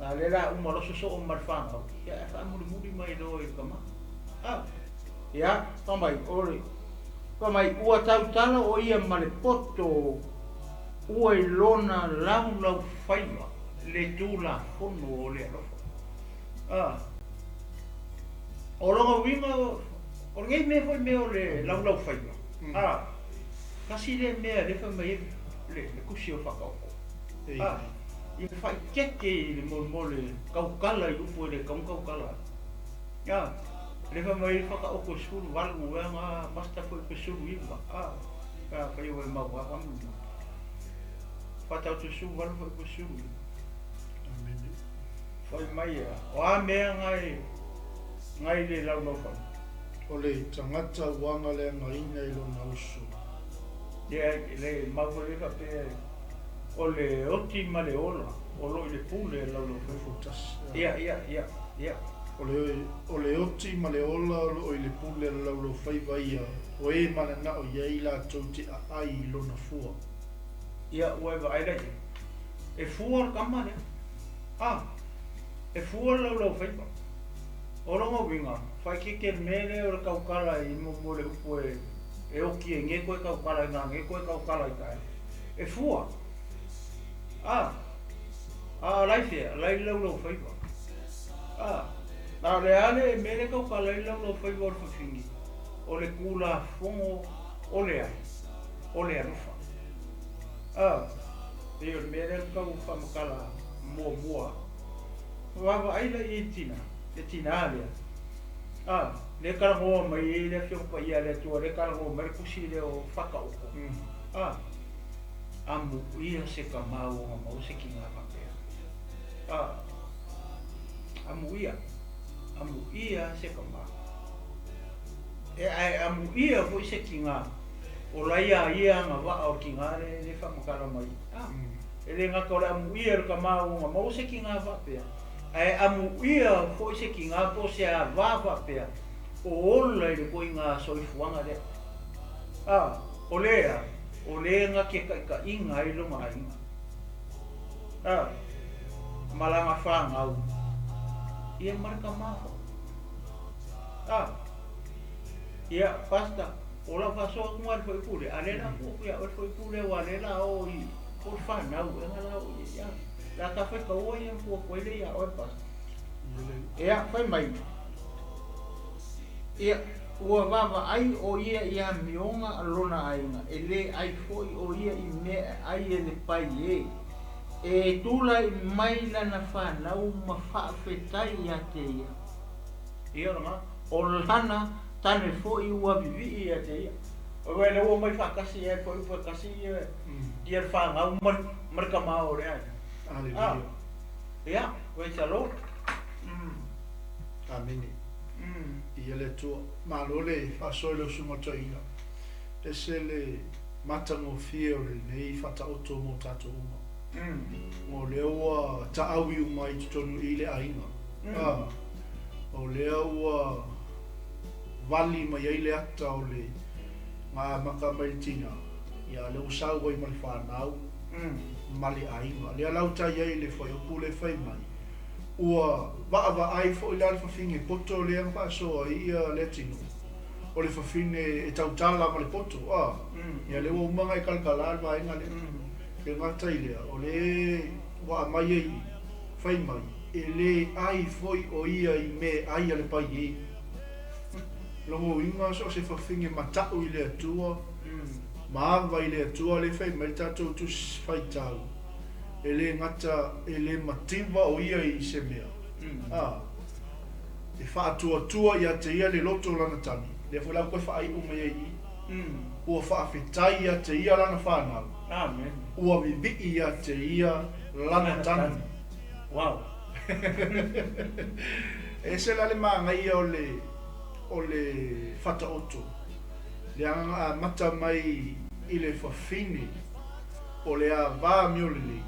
a lea la uma loa sosoo ma le fanau, ia ae faamulimuli mai loa i le tama. A, ia, fai mai, o le, fai mai, ua tautala o ia ma le poto ua i lona laulaufaiva le Tulafono o le alofa. A, o lona uiga, o lenei mea foi mea o le laulaufaiva, a, tasi lea mea lea fai mai ai le tusi o Faataoto. A, ia faaeteete i le mo le tautala i upu e le tatau ona tautala ai. A, lea fai mai ai Faataoto e 18 ea na pasta foi pe 19. A, pe afai ua e mau lava faamolemole. Faataoto e 18 foi pe 19. Fai mai e a? O a mea ngai ngai le laulaufaiva? O le tagata ua agaleagaina i lona uso. Leai, le mau foi lea faapea o le oti ma le ola o lo o i le pule a le laulaufaiva. Ia, ia, ia, ia. O le, o le oti ma le ola o lo o i le pule a le laulaufaiva ia, o e mananao i ai latou te aai i lona fua. Ia, ua e vaai la i ai. E fua le tama lea. A, e fua le laulaufaiva. O lona uiga, faaeteete le mea lea o le tautala i mo le upu e e oti ai nei koe tautala i gagē koe tautala i taeao. E fua. A, a la i fea? La i le laulaufaiva. A, a o le a le mea lea e tautala ai le laulaufaiva o le fafine? O le Tulafono o le a? O le alofa. A, pei o le mea lea na tau faamatala muamua. Vaavaai la i ai le tina, le tina lea. A, lea e talanoa mai ai le Afioga Paia a le Atua, lea e talanoa mai le tusi lea o Fataoto. A, amuia se tama ua ona maua se tina faapea. A, amuia, amuia se tama. E, ae amuia foi se tina o la ia ia agavaa o le tina lea e faamatala mai. A, e le gata o le amuia o le tama ua ona maua se tina faapea, ae amuia foi se tina po o se ava faapea o ola i le ituaiga soifuaga lea. A, o lea, o le na te taitaiga ai lona aiga. A, ma lana fanau, ia ma le tama foi. A, ia, Pastor, o lau faasoa atu lena i le fuaiupu lea, a o lea o le a tuu atu ia oe le fuaiupu lea, aua o lea o le a oo i o le fanau ea na la oo i ai. A, o le a ta faitaua ia ona tuu atu ai lea ia oe, Pastor. Ia, fai mai. Ia. Ua vaavaai ʻo ia i amioga a lona ʻaiga, e lē ʻai foi ʻo ia i mea e ʻai e le paiē. E tulai mai lana whanau ma faafetai iā te ia. Ia o lena. ʻO lana tane foi ua viviʻi iā te ia. Ua le ua omai faatasi ai foi faatasi ia ia le fanau ma ma le tama o le aiga. Aleluia. Ia, praise the Lord. Amene. Ia le Atua. Malo le faasoa i lau Susuga Toeaina. Ese le matagofie o lenei faataoto mo tatou uma. O lea ua taawi uma i totonu i le aiga. A, o lea ua vali mai ai le ata o le na amata mai le tina, ia a lea ua sau ai ma le fanau ma le aiga. Lea la ua tai ai le fuaiupu lea e fai mai, Ua vaavaai foi la le fafine poto lea na faasoa ai ia Leatinuu, o le fafine e tautala ma le poto, a, ia lea ua uma ona e talatala le vaega lea. Le gata i lea, o le ua aumai ai i i, fai mai, e le ai foi o ia i me ai a le paiē. Lona uiga so o se fafine matau i le Atua, ma ava i le Atua, lea e fai mai le tatou Tusi Faitau, e le gata e le mativa o ia i se mea, a, e faatuatua ia te ia le loto o lana tane, lea foi la ua toe faaiu mai ai i i, ua faafetai ia te ia lana fanau, ua vivii ia te ia lana tane. Wow. E ese la le manaia o le, o le Fataoto, leaga na amata mai i le fafine, O le ava amio lelei,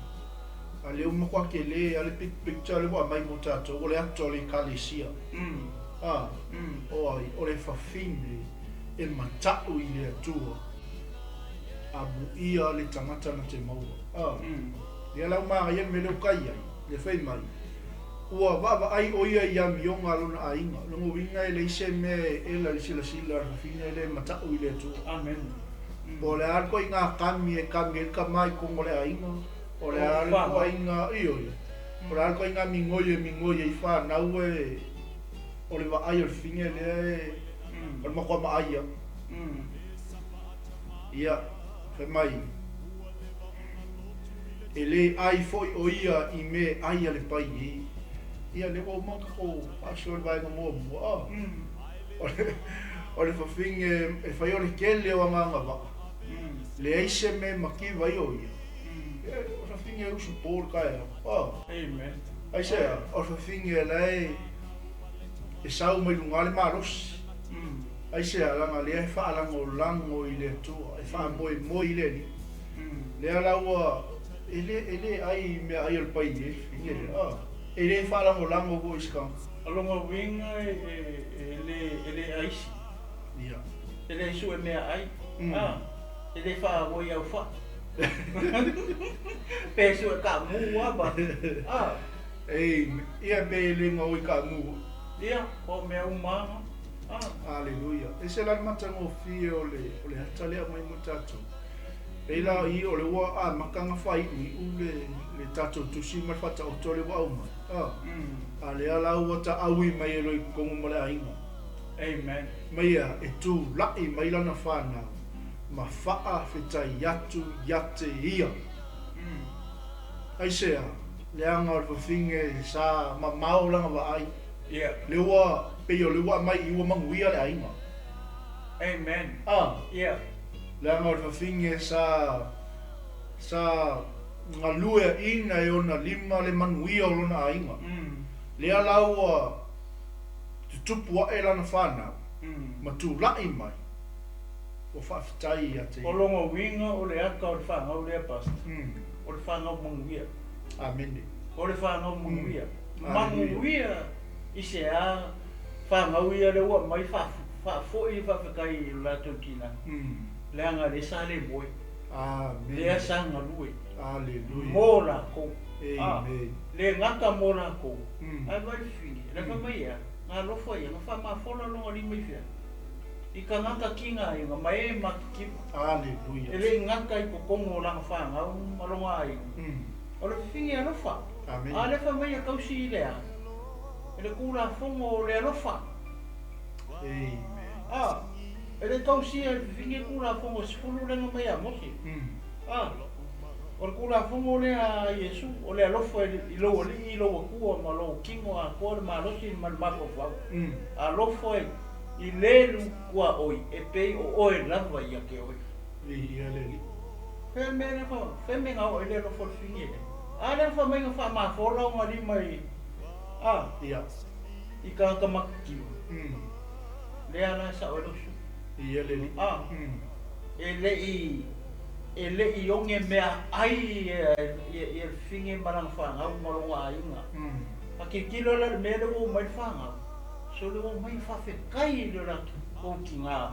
a lea ua matua tele a le big picture lea ua aumai mo tatou, o le ata o le Ekalesia. A, o ai? O le fafine e mata'u i le Atua, amuia le tagata na te maua. A, lea la ua manaia le mea lea ua tai ai, le fai mai, ua vaavaai ʻo ia i amioga a lona aiga. Lona uiga e leai se mea e ela i le silasila a le fafine lea e mata'u i le Atua. Amen. Po o le a le ituaiga kami e kami ai le tama i totonu o le aiga, o le a le ituaiga, ioe, o le a le ituaiga migoi e migoi ai fanau e, o le vaai o le fafine lea e, o le matua maai lava. Ia, fai mai, e le ai foi ʻo ia i me ai a le paiē. Ia, lea ua uma ona tatou faasoa i le vaega muamua, a. O le fafine e fai o le tele o ana agavaa, leai se mea e mativa ai o ia. O le fafine e usu po le taeao. Aisea? O le fafine la e sau mai luga le malosi. Aisea? Leaga lea e faalagolago i le Atua, e faamoemoe i le Alii. Lea la ua e le ai i meaai a le paiē le fafine lea. E le faalagolago foi i se tagata. O lona uiga e le aisi. Ia. E le sue meaai. A, e le faaoi aofai. Pe sue kaamu lava ma, a. Ei, ia pe le gaoi kaamu foi. Ia, o mea uma lava. A. Aleluia. Ese la le matagofie o le, o le ata lea aumai mo tatou. Pei la i o le ua amata ona faaiuiu le, le tatou tusi ma le faataoto lea ua aumai. A. A lea la ua taaui mai e loa i totonu ma le aiga. Amen. Mai a e tulaʻi mai lana fanau ma faafetai atu ia te ia. Aisea, leaga o le fafine sa mamao lana vaai. Yeah. Lea ua, pei o lea ua aumai i ua manuia le aiga. Amen. A. Yeah. Leaga o le fafine sa, sa galueaʻina e ona lima le manuia o lona aiga. Lea la ua tutupu aʻe lana fanau ma tulaʻi mai, ua faafetai ia te ia. O lona uiga o le ata o le fanau lea Pastor, o le fanau manuia. Amene. O le fanau manuia. Manuia i se a fanau ia lea ua aumai faafoi le faafetai i lo latou tina, leaga lea sa le moe. Amene. Lea sa galue. Aleluia. Mo lakou. Amen. Le gata mo lakou, ae vaai fifine, le fai mai ea, na alofa ia, na faamafola lona lima i fea? I tagata tigaina ma e matitiva. Aleluia. E le i gata i totonu o lana fanau ma lona aiga. O le fifine alofa. Amen. A lea fai mai ia tausi i le a? I le Tulafono o le alofa. Amen. A, e le tausia e le fifine Tulafono e sefulu lea na aumai ia Mose. A, o le Tulafono lea a Iesu, o le alofa i lou Alii, i lou Atua ma lou tino atoa, le malosi ma le mafaufau. Alofa i le lutuaoi e pei o oe lava ia te oe. Viia le Alii. Fea le mea lea, fea le mea na oo ai le alofa o le fifine lea? A lea na fai mai na faamafola ona lima i, a, i tagata matitiva. Lea la e sao ai lau susuga. Ia le alii. A, e le i, e le i oge meaai ia, ia, ia le fafine ma lana fanau ma lona aiga. A tilotilo la i le mea lea ua omai le fanau, sole ua omai e faafetai i lo latou tina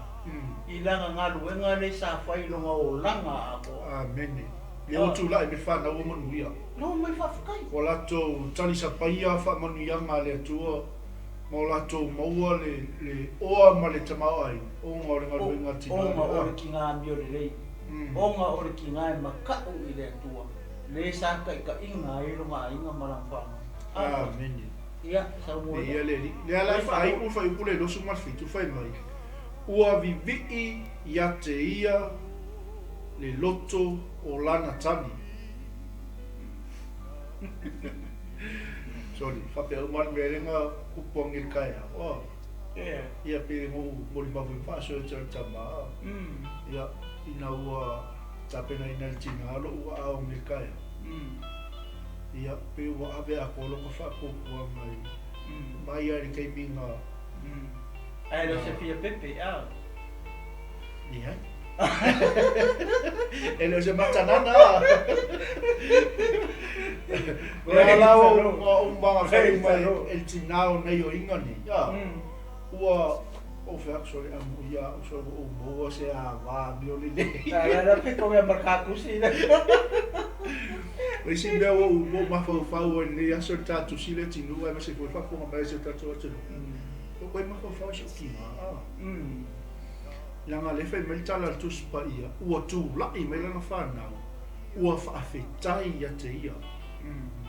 i lana galuega lea sa fai i lona olaga atoa. Amene. Lea ua tulai mai le fanau ua manuia. Lea ua omai faafetai. Ua latou talisapaia faamanuiaga a le Atua. ma o latou maua le oa ma le tamaoaiga, ona o le galuega a le tina Ona o le tina amio lelei, ona o le tina e makaʻu i le Atua, le sa taitaiga ai lona aiga ma lana fanau. Amene. Ia, saunoa ia. Viia le Alii. Lea la e faaiu le fuaiupu lea i 27 fai mai, Ua vivii ia te ia le loto o lana tali. Sorry, faapea uma le mea lea na kupu angi le taeao. Oh. Yeah. Ia pe ngo moli mafu i faasoa e te tama. Ia, ina ua tapenaina le tina lo ua ao ngi le taeao. Ia, pe ua ave a ko longa faapuapuaga i mai ai le taimi na Ae le o se fia pepe, a. Leai. E le o se matanana a. Lea la ua uma na fai mai e le tina o nei oiga nei, a, ua ou fai atu sole amu ia au sole ua ou maua se ava amio lelei. A la la pe koe ma ka kusi le. O isi mea ua ou mafaufau ai i lenei aso i le ta tusi lea tinuu aemaise foi le faafofoga mai a si o tatou atunuu. Ua koe mafaufau i si ou tina, a. Leaga lea fai mai le tala a le Tusi Paia, ua tulai mai lana fanau, ua faafetai ia te ia.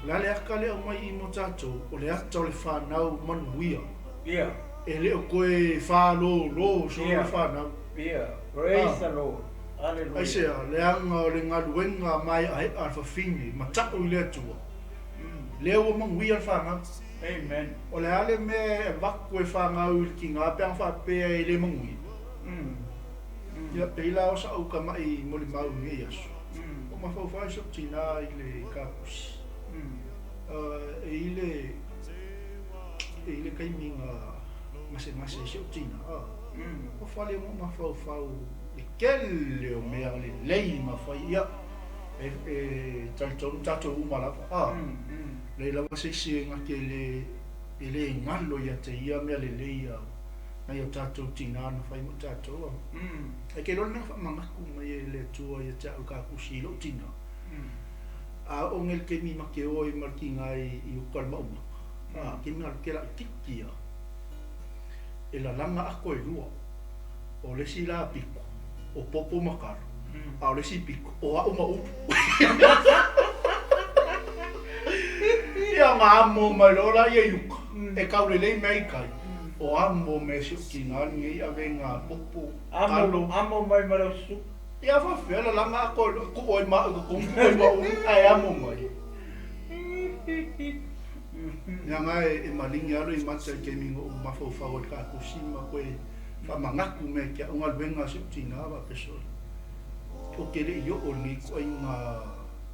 O le a le ata lea aumai i i mo tatou? O le ata o le fanau manuia. E le o toe faalolo solo le fanau. Aisea? Leaga o le galuega maeaea a le fafine ma tau i le Atua, lea ua manuia le fanau. Amen. O le a le mea e avatu e fanau i le tina pe ana faapea e le manuia? Ia, pei la o sa'u tama'i molimau i lenei aso, ua mafaufau ai so'u tina i le kapusi. E i le, e i le taimi na gasegase ai so'u tina, ua fale ona ou mafaufau i le tele o mea lelei na fai, ia, e, e talitonu tatou uma lava, leai lava se isi e na te le, e le galo ia te ia mea lelei a nai o tatou tina na fai mo tatou. Ae ke iloa le mea na faamanatu mai e le Atua ia te au kakusi i lou tina, a oo nei le taimi ma te o ai ma le tina i uka le maumata, a ke mea ke laʻitiiti ia, e lalaga ato e lua, o le isi la pito, o popo ma talo, a o le isi pito, o a'u ma upu. Ia ona amo mai loa laia i uka, e taulelei mea i tai, o amo mai e si ou tina lenei avega popo, talo. Amo mai ma lau susuga. Ia faapefea lalaga ato e lua, tuu ai ma au i totonu, tuu ai ma ulu, ae amo mai. Leaga e maligi lava Loimata i le taimi na ou mafaufau ai i le kakusi ma toe faamanatu mai ia te au galuega a si ou tina faapea sole. Ou te le i oo i lenei ituaiga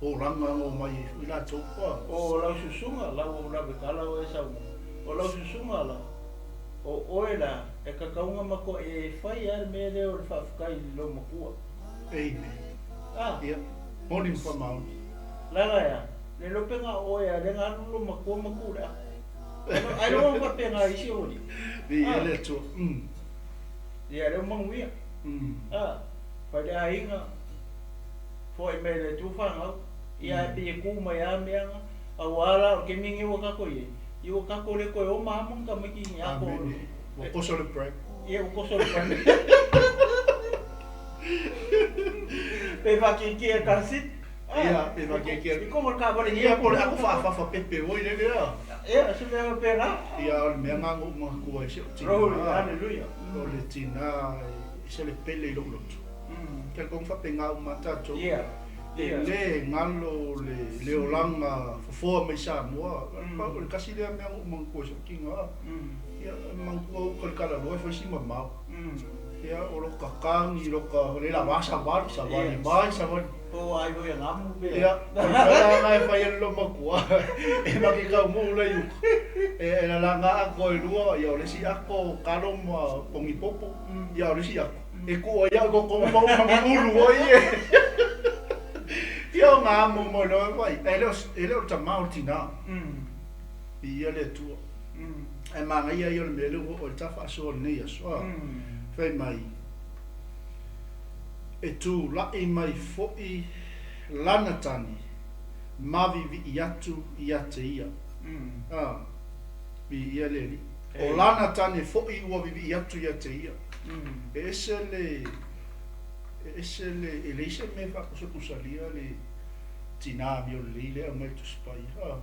olaga na omai ai foi latou ua. O lau susuga la ua ou lave tala oe saunoa. O lau susuga la, o oe la e kakauga matua e fai a le mea lea o le faafetai i lou matua. Amen. A. Ia, moni ma faamaoni. Lala ea, le lopega o oe a le na alu lou matua ma tu le ato. Ai loa faapena i isi aualii. Viia le Atua. Ia lea ua manuia. A, fai le aiga, foai mai e le Atua fanau. Ia ae pei e tu mai lava mea na. Aua la o le taimi lenei ua tatou i ai, ia ua tatou le toe oma lava ma ni tamaiti ni a ko. Amene. Ua toso le prime. Ia ua toso le prime. Pe faakiekie e Transit. Ia, pe faakiekie. I kogo le taavale nei. Ia, po o le ako faafafa pepe foi lele a. Ia, se mea faapena. Ia, o le mea lena na ou manatua ai si ou tina. Glory, hallelujah. O le tina e ese le pele i lou loto. Talitonu faapena uma lava tatou. Ia. E le galo le olaga fofoa mai Samoa. Pau o le tasi lea mea na ou manatua i si ou tina. Ia, e manatua uka i le talaloa e fai si mamao. Ia, o lota tagi, lota, le lava savali, savali mai, savali. Po o ai foi e gamu pe. Ia, o le mea lena e fai ai le loomatua, e makikaumu la i uka. E lalaga ato e lua, ia o le isi ato kalo ma ponipopo, ia o le isi ato, e tuu ai au i totonu ma ou ulu ai e. Ia o gamu mo iloa e fai, ae e le o le tama o le tina. Viia le Atua. Ae manaia ia o le mea lea ua oo i le ta faasoa i lenei aso, a. Fai mai, E tulai mai foi lana tane ma vivii atu ia te ia. A, viia le Alii. O lana tane foi ua vivii atu ia te ia. E ese le, e ese le, e leai se mea e faapusapusalia le tina amio lelei lea e aumai i le Tusi Paia. A.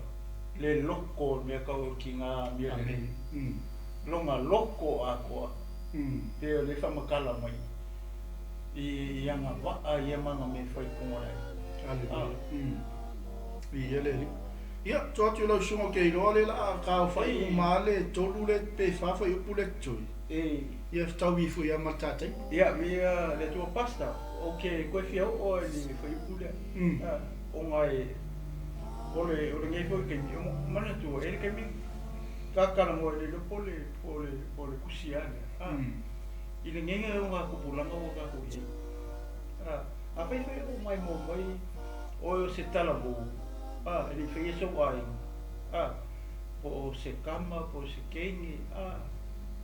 Le loko o le mea kau e kiga amio lelei. Lona loko atoa, pei o lea e faamatala mai i agavaa ia ma ana mea e fai i totonu o le aiga. Aleluia. Viia le Alii. Ia, tuu atu i lau susuga ou te iloa lea o le a taofai uma lava le tolu le pe fa fuaiupu lea totoe. Ia fetaui ifo ia ma le tatai. Ia, viia le Atua Pastor, ou te toe fia oo lava i le fuaiupu lea. Ona e o le o lenei foi taimi, manatua e i ai le taimi ta talanoa e le iloa po o le po o le po o le tusi lava lea, a, i lenei augatupulaga ua tatou i ai. A, afai foi e ou maimoa mai oe o se talavou, a, e le i faia sou aiga, a, po o se tama po o se teine, a,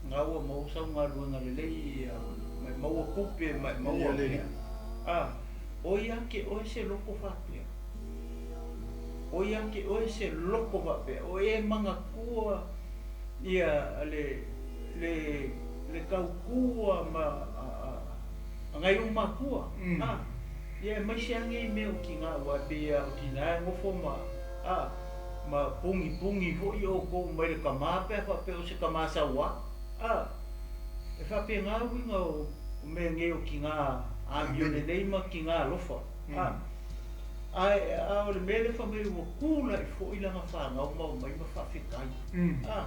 na ua maua sau galuega lelei ia ma e maua tupe ma e maua mea, a, o ia te oe se loko faapea. O ia te oe se loko faapea, o e manatua ia le le le tautua ma a nai ou matua, a, ia aemaise lava nei mea o tina aua e pei lava o tina e nofo ma, a, ma pugipugī foi outou mai le tama pe a faapea o se tama sauā, a, e faapena uiga o mea nei o tina amio lelei ma tina alofa, a. Ae a o le mea lea fai mai ua tulai foi lana fanau ma omai ma faafetai. A,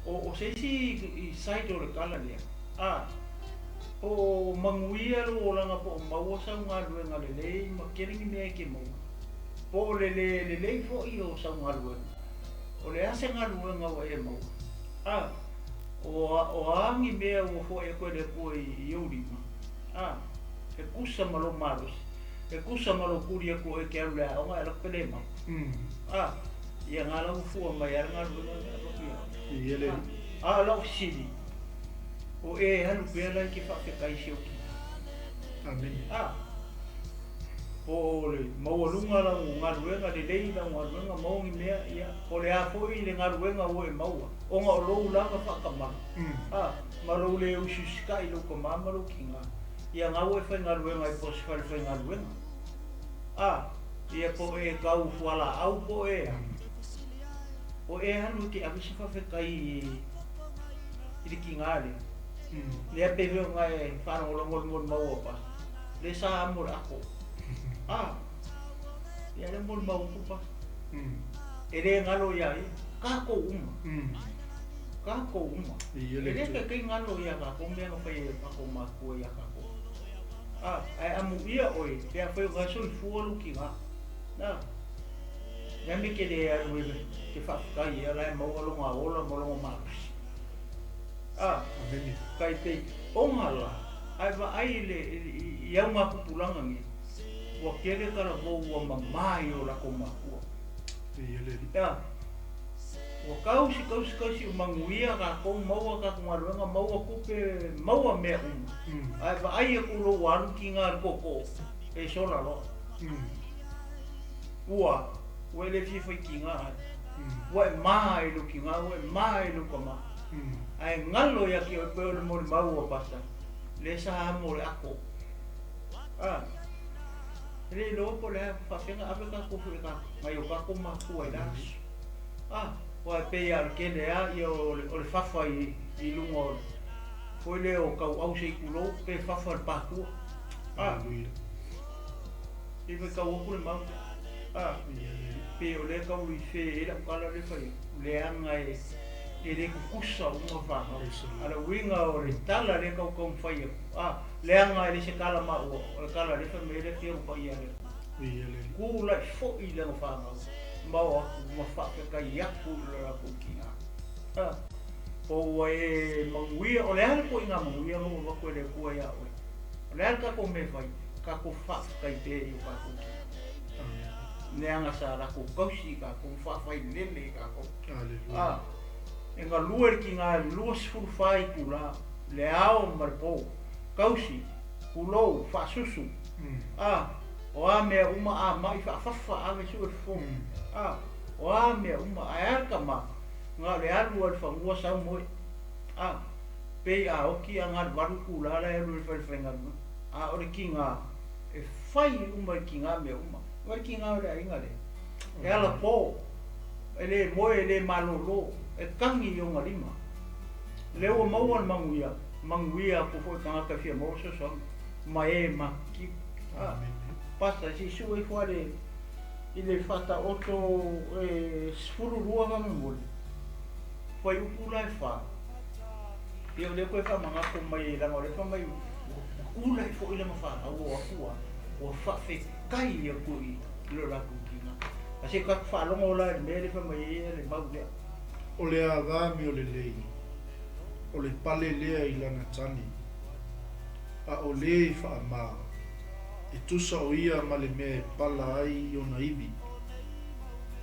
o, o se isi side o le tala lea, a, po o manuia lou olaga po o maua sau galuega lelei ma tele ni mea e te maua, po o le le lelei foi o sau galuega, o le a se galuega ua e maua, a, o a, o a ni mea ua foai atu e le Atua i, i ou lima, a, e tusa ma lou malosi. E tusa ma lou tuli atu o oe e te alu i le aoga e alu atu pe le mau. A, ia nga la ua fua mai lava le galuega e avatu ia oe. A, a o lau fesili, o e alu pea la e te faafetai i si ou kina? A, po o le maualuga lau galuega, lelei lau galuega, maua ni mea, ia, po o le a foi le galuega ua e maua, ona o lou lava faatamala, a, ma lou le usiusitai i lou tama ma lou tina. Ia nga ua e faigaluega ai po o se fale faigaluega. A, ia po o e kau fualaau po o e a. O e alu e te ave se faafetai i, i le tiga lea. Lea pei foi ona e faalogologo i le molimau a Pastor, lea sa amo le ako. A, ia lea molimau atu Pastor. E le galo ia ia, tatou uma. Tatou uma. E le taitai galo ia tatou mea na fai e tatou matua ia tatou. A, ae amuia oe pe afai o la e soifua lou tina. A, le a mea e te le alu e te faafetai ai o la e maua lona ola ma lona malosi. A, tai pei ona la, ae vaai i le, i augatupulaga nei, ua tele talavou ua mama i o latou matua. A, Ua kausi, kausi, kausi, ua manuia tatou, maua tatou galuega, maua tupe, maua mea uma. Ae vaai atu lou alu tiga le tootoo, e sola loa. Ua, ua e le fia fai tiga ai. Ua e ma i lou tiga, ua e ma i lou tama. Ae galo ia te oe pei o le molimau a Pastor, lea sa amo le ako. A. E le iloa po o le a faafefea ona ave tatou foi e nai o tatou matua i la aso. A, aua e pei lava o le tele lava ia o le fafa i i luga o le foi lea o tauau se i tulou pe fafa i le patua. A, se i faitau atu le mau. A, pei o lea e tau luife ai lau tala lea e fai atu, leaga e e le tutusa uma fanau. A o le uiga o le tala lea e tau taumafai atu, a, leaga e le se tala maua, o le tala lea e fai mai ai le Afioga Paia a le Atua. Tulai foi i lana fanau ma o atu ma faafetai atu i lo latou tina. A, po ua e manuia, o le a le ituaiga manuia na ua avatu e le Atua ia oe? O le a le tatou mea e fai? Tatou faafetai pea i o tatou tina. Leaga sa latou tausi i tatou ma faafailele i tatou. A, e galue le tina i le 24 itula, le ao ma le po, tausi, pulou, faasusu, a, o a mea uma, a mai faafafa ave sue le fofoga, a, o a mea uma, ae a le tama, na o le alu lava i le fanua sau moe, a, pei a oti a na o le 8 itula la e alu ai i le falefaigaluega, a o le tina, e fai uma e le tina mea uma. Vaai le tina o le aiga lea, e alapo, e le moe, e le malolo, e tagi i ona lima. O lea ua maua le manuia, manuia atu foi i tagata e fia maua le fesoasoani ma e matitiu. A, Pastor, se i sue ifo lava le, i le faataoto e 12 faamolemole, fuaiupu la e fa. Ia o lea toe faamanatu mai leaga o lea fai mai ua tulai foi lana fanau o atu ua ua faafetai atu i lo latou tina. A se i tatou faalogo la i le mea lea fai mai ai le mau lea. O le avami o lelei, o le pale lea i lana tani, a o le i faamā, e tusa o ia ma le mea e pala ai ona ivi.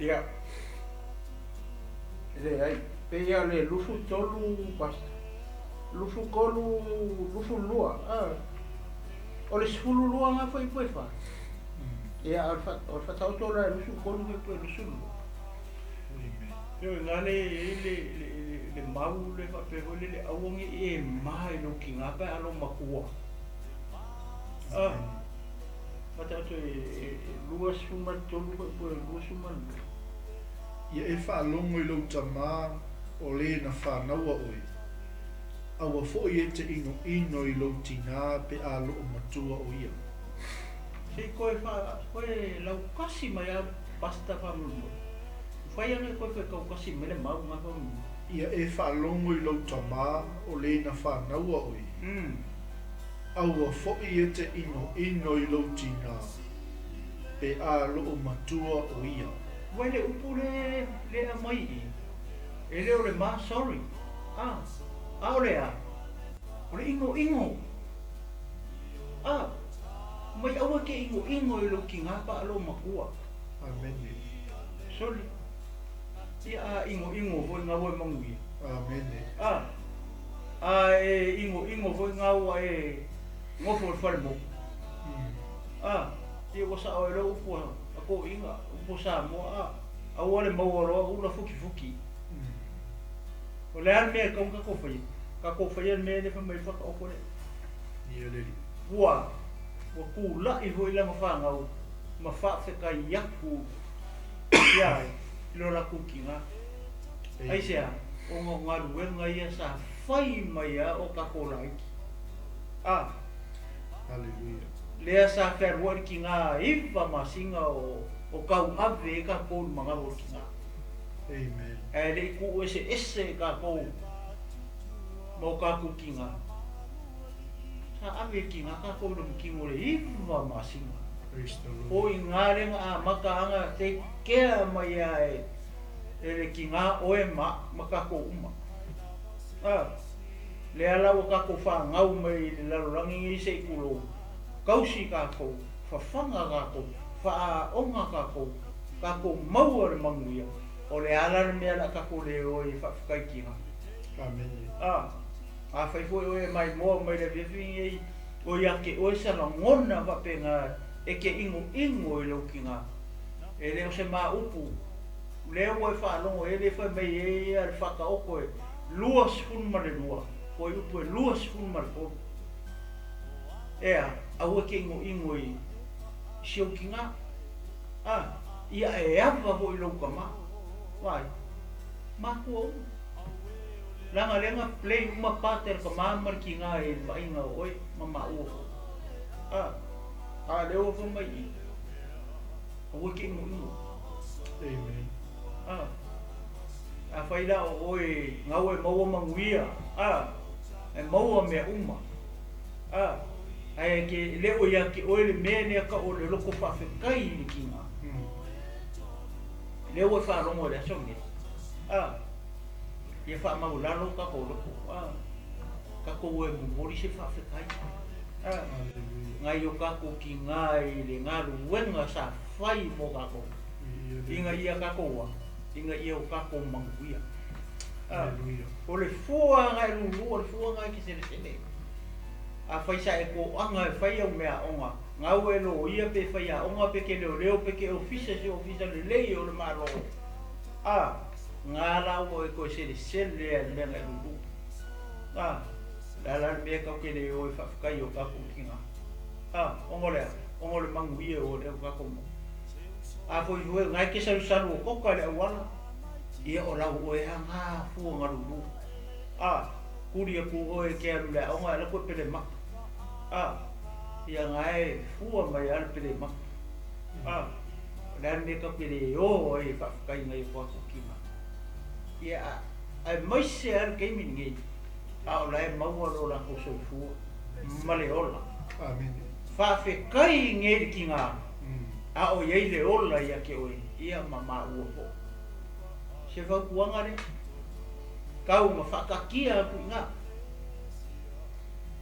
Ia. E leai, pei lava o le 23 Pastor. 23, 22, a. O le 12 nga fuaiupu e fa. Ia, a o le fa, o le faataoto la e 23 fuaiupu e 22. Ioe, na le i ai le, le, le, le mau le faapea foi lele, aua ne i e ma i lou tina pe a lou matua. A. Faataoto e, e, e 23 fuaiupu e 22. Ia e faalogo i lou tamā o lē na fānaua ʻoe, aua foʻi e te ʻinoʻino i lou tinā pe a loʻo matua ʻo ia. Se i koe wha, koe laukasi mai a Pastor faamolemole. Mafai ana e koe whai-kaukasi mai le mau nga faamolemole. Ia e faalogo i lou tamā o lē na fānaua ʻoe, aua foʻi e te ʻinoʻino i lou tinā pe a loʻo matua ʻo ia. Wai le upu le le aumai i e le o le ma sorry a aole a o le inoino a mai aua ke inoino i lou kinga pa a lou matua. Amene. Sorry ia a inoino foi nga ua e manuia. Amene. A a e inoino foi nga ua e nofo i le fale moku. A ia ua sao ai loa upu a. A toeaiina, upu Samoa, a, aua le maua loa ula fukifuki. O le a le mea e tatau ona tatou faia? Tatou faia le mea lea fai mai ai le Fataoto lea. Ia le alii. Ua, ua tulai foi lana fanau ma faafetai atu ia ai i lo latou tina. Aisea? Ona o galuega ia sa fai mai a o tatou laiti. A. Haleluia. Lea sa fealuai le tina iva masina o tauave ai tatou i le manava o le tina. Amen. Ae le i tuu eseese tatou ma o tatou tina. Sa ave e le tina tatou i lona tino i le iva masina. Praise the Lord. O i ina lea na amata ana take care mai a e le tina oe ma ma tatou uma. A. Lea la ua tatou fanau mai i le lalolagi nei se i tulou, tausi tatou, fafaga tatou, faaaoga tatou, tatou maua le manuia, o le a la le mea o le a tatou le o ai e faafetai tina? Amene. A, afai foi oe e maimoa mai le afiafi nei, o ia te oe sa lagona faapena e te inoino i lou tina, e le o se ma upu, lea ua e faalogo i ai le fai mai ai ia le faataoto e 22, fuaiupu e 23. Ea, aua e te inoino i, i si ou tigā. A, ia e ava foi i lou tamā. Vaai, matua uma. Leaga lea na play uma part a le tamā ma le tigā i le vaaiga o oe ma maua foi. A, a o lea ua fai mai i i, aua e te imoimo. Amen. A, afai la o oe gau e maua manuia, a, e maua mea uma. A, ae ke le o ia te oe le mea lea tau o le loto faafetai i le tigā. Lea ua e faalogo i le aso lenei. A, ia faamaulalo tatou loto. A, tatou e momoli se faafetai. A, nai o tatou tigā i le galuega sa fai mo tatou, ina ia tatou a, ina ia o tatou manuia. A, o le fua na e lulu, o le fua na e te selesele. Afai sa e toaga e fai au meaaoga, gau e loia pe faiaoga pe ke leoleo pe ke ofisa i se ofisa lelei o le Malo, a, ga la ua e toe selesele a i le mea na e lulu. A, o le a la le mea tau te le o e faafetai i o tatou tina? A, ona o le a? Ona o le manuia ua lea ua tatou maua. A foi oe, na e te salusalu o toka i le auala, ia o lau oe a ga fua na lulu. A, Kuli aku oe ke alu le aoga e ala aku e pele maka. A, ia nga e fua mai a le pele maka. A, o le a le mea tau ke le o ai e faafetai nai o tatou tina. Ia, a, aemaise a le taimi lenei, a o la e maua lo latou soifua ma le ola. Amene. Faafetai nei le tina, a o i ai le ola ia te oe, ia ma maua foi. Se fautuaga lea. Tau ma faataatia atu i ina.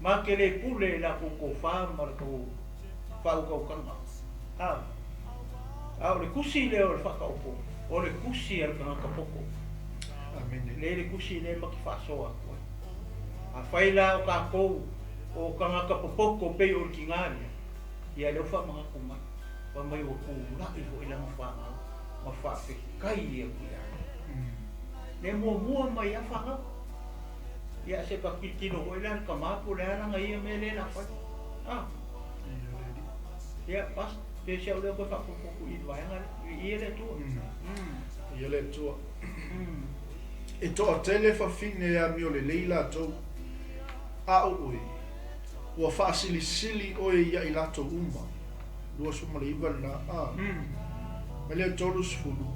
Ma te le pule i la tou tofa ma la tou faautautaga. A, a o le tusi lea o le faataopo, o le tusi a le tagata poto. Amene. Lea le tusi lea ma te faasoa atu ai. Afai la o tatou o tagata popoto pei o le tina lea, ia lea ua faamanatu mai, fai mai ua tulai foi lana fanau ma faafetai atu ia te. Le muamua mai a fanau. Ia se ta tilotilo foi la le tama po o le a lana ia mea lea la fai. A. Ia bas pe si au lea koe faapopo atu i le vaega lea. Viia le Atua. Viia le Atua. E toatele fafine e amio lelei latou, a o oe, ua faasilisili oe ia i latou uma. 29 lena, a. Mai lea 30,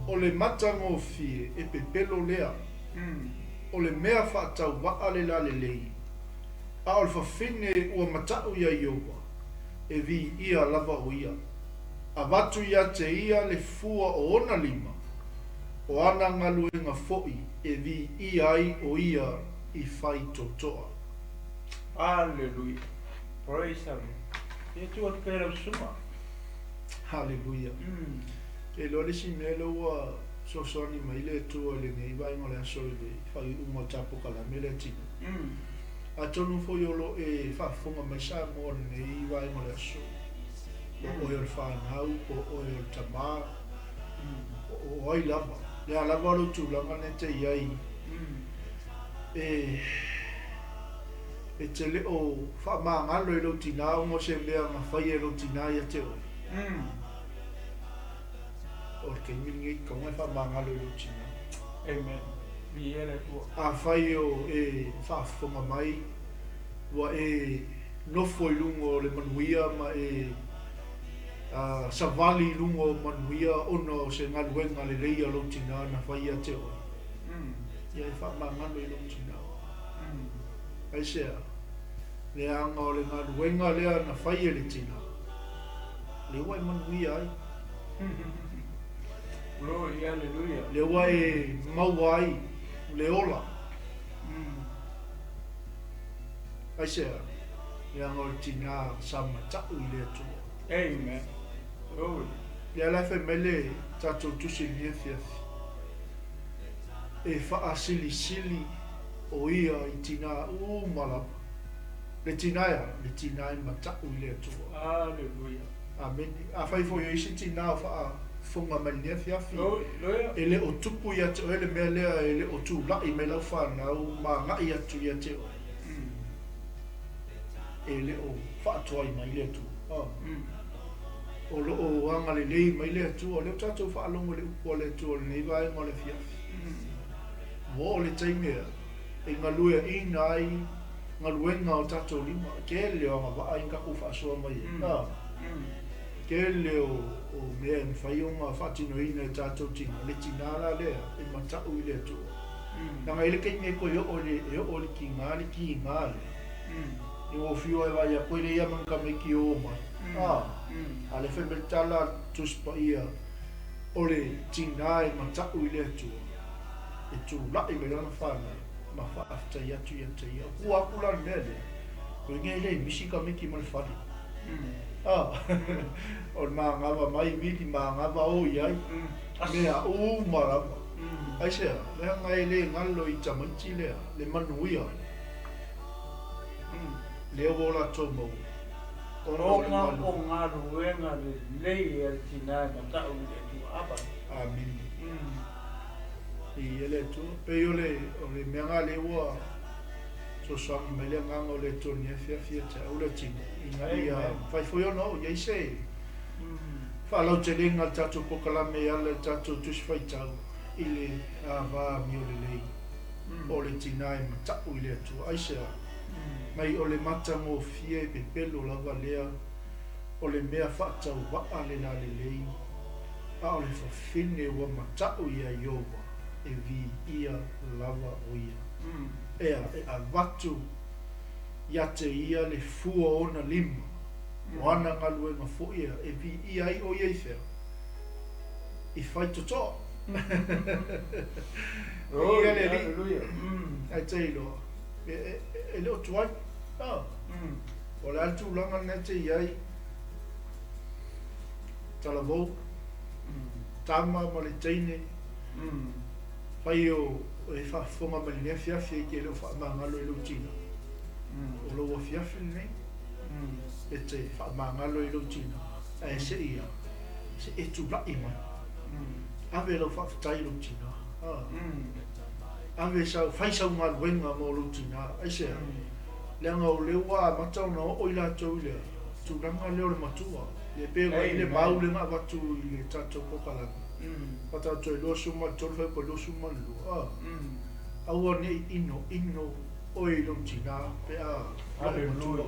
o le matagofie e pepelo lea, o le mea faatauvaa le lalelei, a o le fafine ua mataʻu iā Ieova, e viia lava o ia. Avatu ia te ia le fua o ona lima, o ana galuega foi e viia ai o ia i fai totoa. Hallelujah. Praise the Lord. Ia tuu atu pea lau susuga. Hallelujah. E iloa le isi mea lea ua fesoasoani mai le Atua i lenei vaega o le aso i le faaiuga o le ta polokalame lea Tino. Atonu foi o lo e faafofoga mai Samoa i lenei vaega o le aso, po o oe o le fanau, po o oe o le tama, po o ai lava, le a lava lou tulaga lena e te i ai, e E te le o faamagalo i lou tinā ona o se mea na faia e lou tinā ia te oe. O le taimi lenei tatau ona e faamagalo i lou tinā. Amen. Viia le Atua. Afai o e faafofoga mai, ua e nofo i luga o le manuia ma e savali i luga o manuia ona o se galuega lelei a lou tinā na fai ia te oe, ia e faamagalo i lou tinā. Aisea? Leaga o le galuega lea na fai e le tina, lea ua e manuia ai. Glory, hallelujah. Lea ua e maua ai le ola. Aisea? Leaga o le tina sa mataʻu i le Atua. Amen. Glory. Lea la e fai mai le tatou tusi i lenei afiafi, e faasilisili o ia i tinā uma lava. Le tinā e a? Le tinā e mataʻu i le Atua. Aleluia. Amene. Afai foi o i ai se tinā o faafofoga mai lenei afiafi, e le o tupu ia te oe le mea lea, e le o tulaʻi mai lau fanau ma agaʻi atu ia te oe, e le o faatuai mai le Atua. O lo o agalelei mai le Atua. O lea ua tatou faalogo i le upu a le Atua i lenei vaega o le afiafi. Ua oo le taimi e galueaina ai galuega o tatou lima. Tele o agavaa ia na tatou faasoa mai ai. Tele o mea e mafai ona faatinoina e tatou tina, le tina la lea e matau i le Atua. Leaga e i ai le taimi e toe oo e oo i le tiga le tiga lea. I ua fiu ai vaai atu ai lea ia ma ni tamaiti e o mai. A, a o lea fai mai le tala a le Tusi Paia, o le tina e matau i le Atua, e tulai mai lana fanau ma faafetai atu ia te ia. O tua atu la le mea lea, lona uiga e le misi tamaiti ma le fale. A, o le manava mai vili, manava o i ai, mea uma lava. Aisea? Leaga e le galo i tamaiti lea le manuia. Lea ua o latou maua, ona o le galu. Ona o galuega lelei a le tina e matau i le Atua. Ava. Amene. Viia le Atua. Pei o le, o le mea lena lea ua fesoasoani mai le Agaga o le Atua i lenei afiafi ia te au le tino, ina ia mafai foi ona oo i ai se faalautelega o le tatou polokalame e ala i le tatou Tusi Faitau i le ava amio lelei. O le tina e matau i le Atua. Aisea? Mai o le matagofie e pepelo lava lea, o le mea faatauvaa le lalelei, a o le fafine ua matau iā Ieova, e viia lava o ia. Ea, e avatu ia te ia le fua o ona lima, o ana galuega foi ea, e viia ai o ia i fea? I faitotoa. Viia le Alii. Ae te iloa, e le o tuai. O le a le tulaga lena e te i ai, talavou, tama ma le teine, fai o e faafofoga mai lenei afiafi e te le o faamagalo i lou tina. O lou afiafi lenei, e te faamagalo i lou tina, ae se i a, se e tulai mai. Ave lau faafetai i lou tina. Ave sau, fai sau galuega mo lou tina. Aisea? Leaga o lea ua amata ona oo i latou i le tulaga lea o le matua. Lea pei ona i ai le mau lea na avatu i le tatou polokalame, faatoa toe 23 Fepuari 22, aua ne i inoino oe i lou tina pe a loo matua.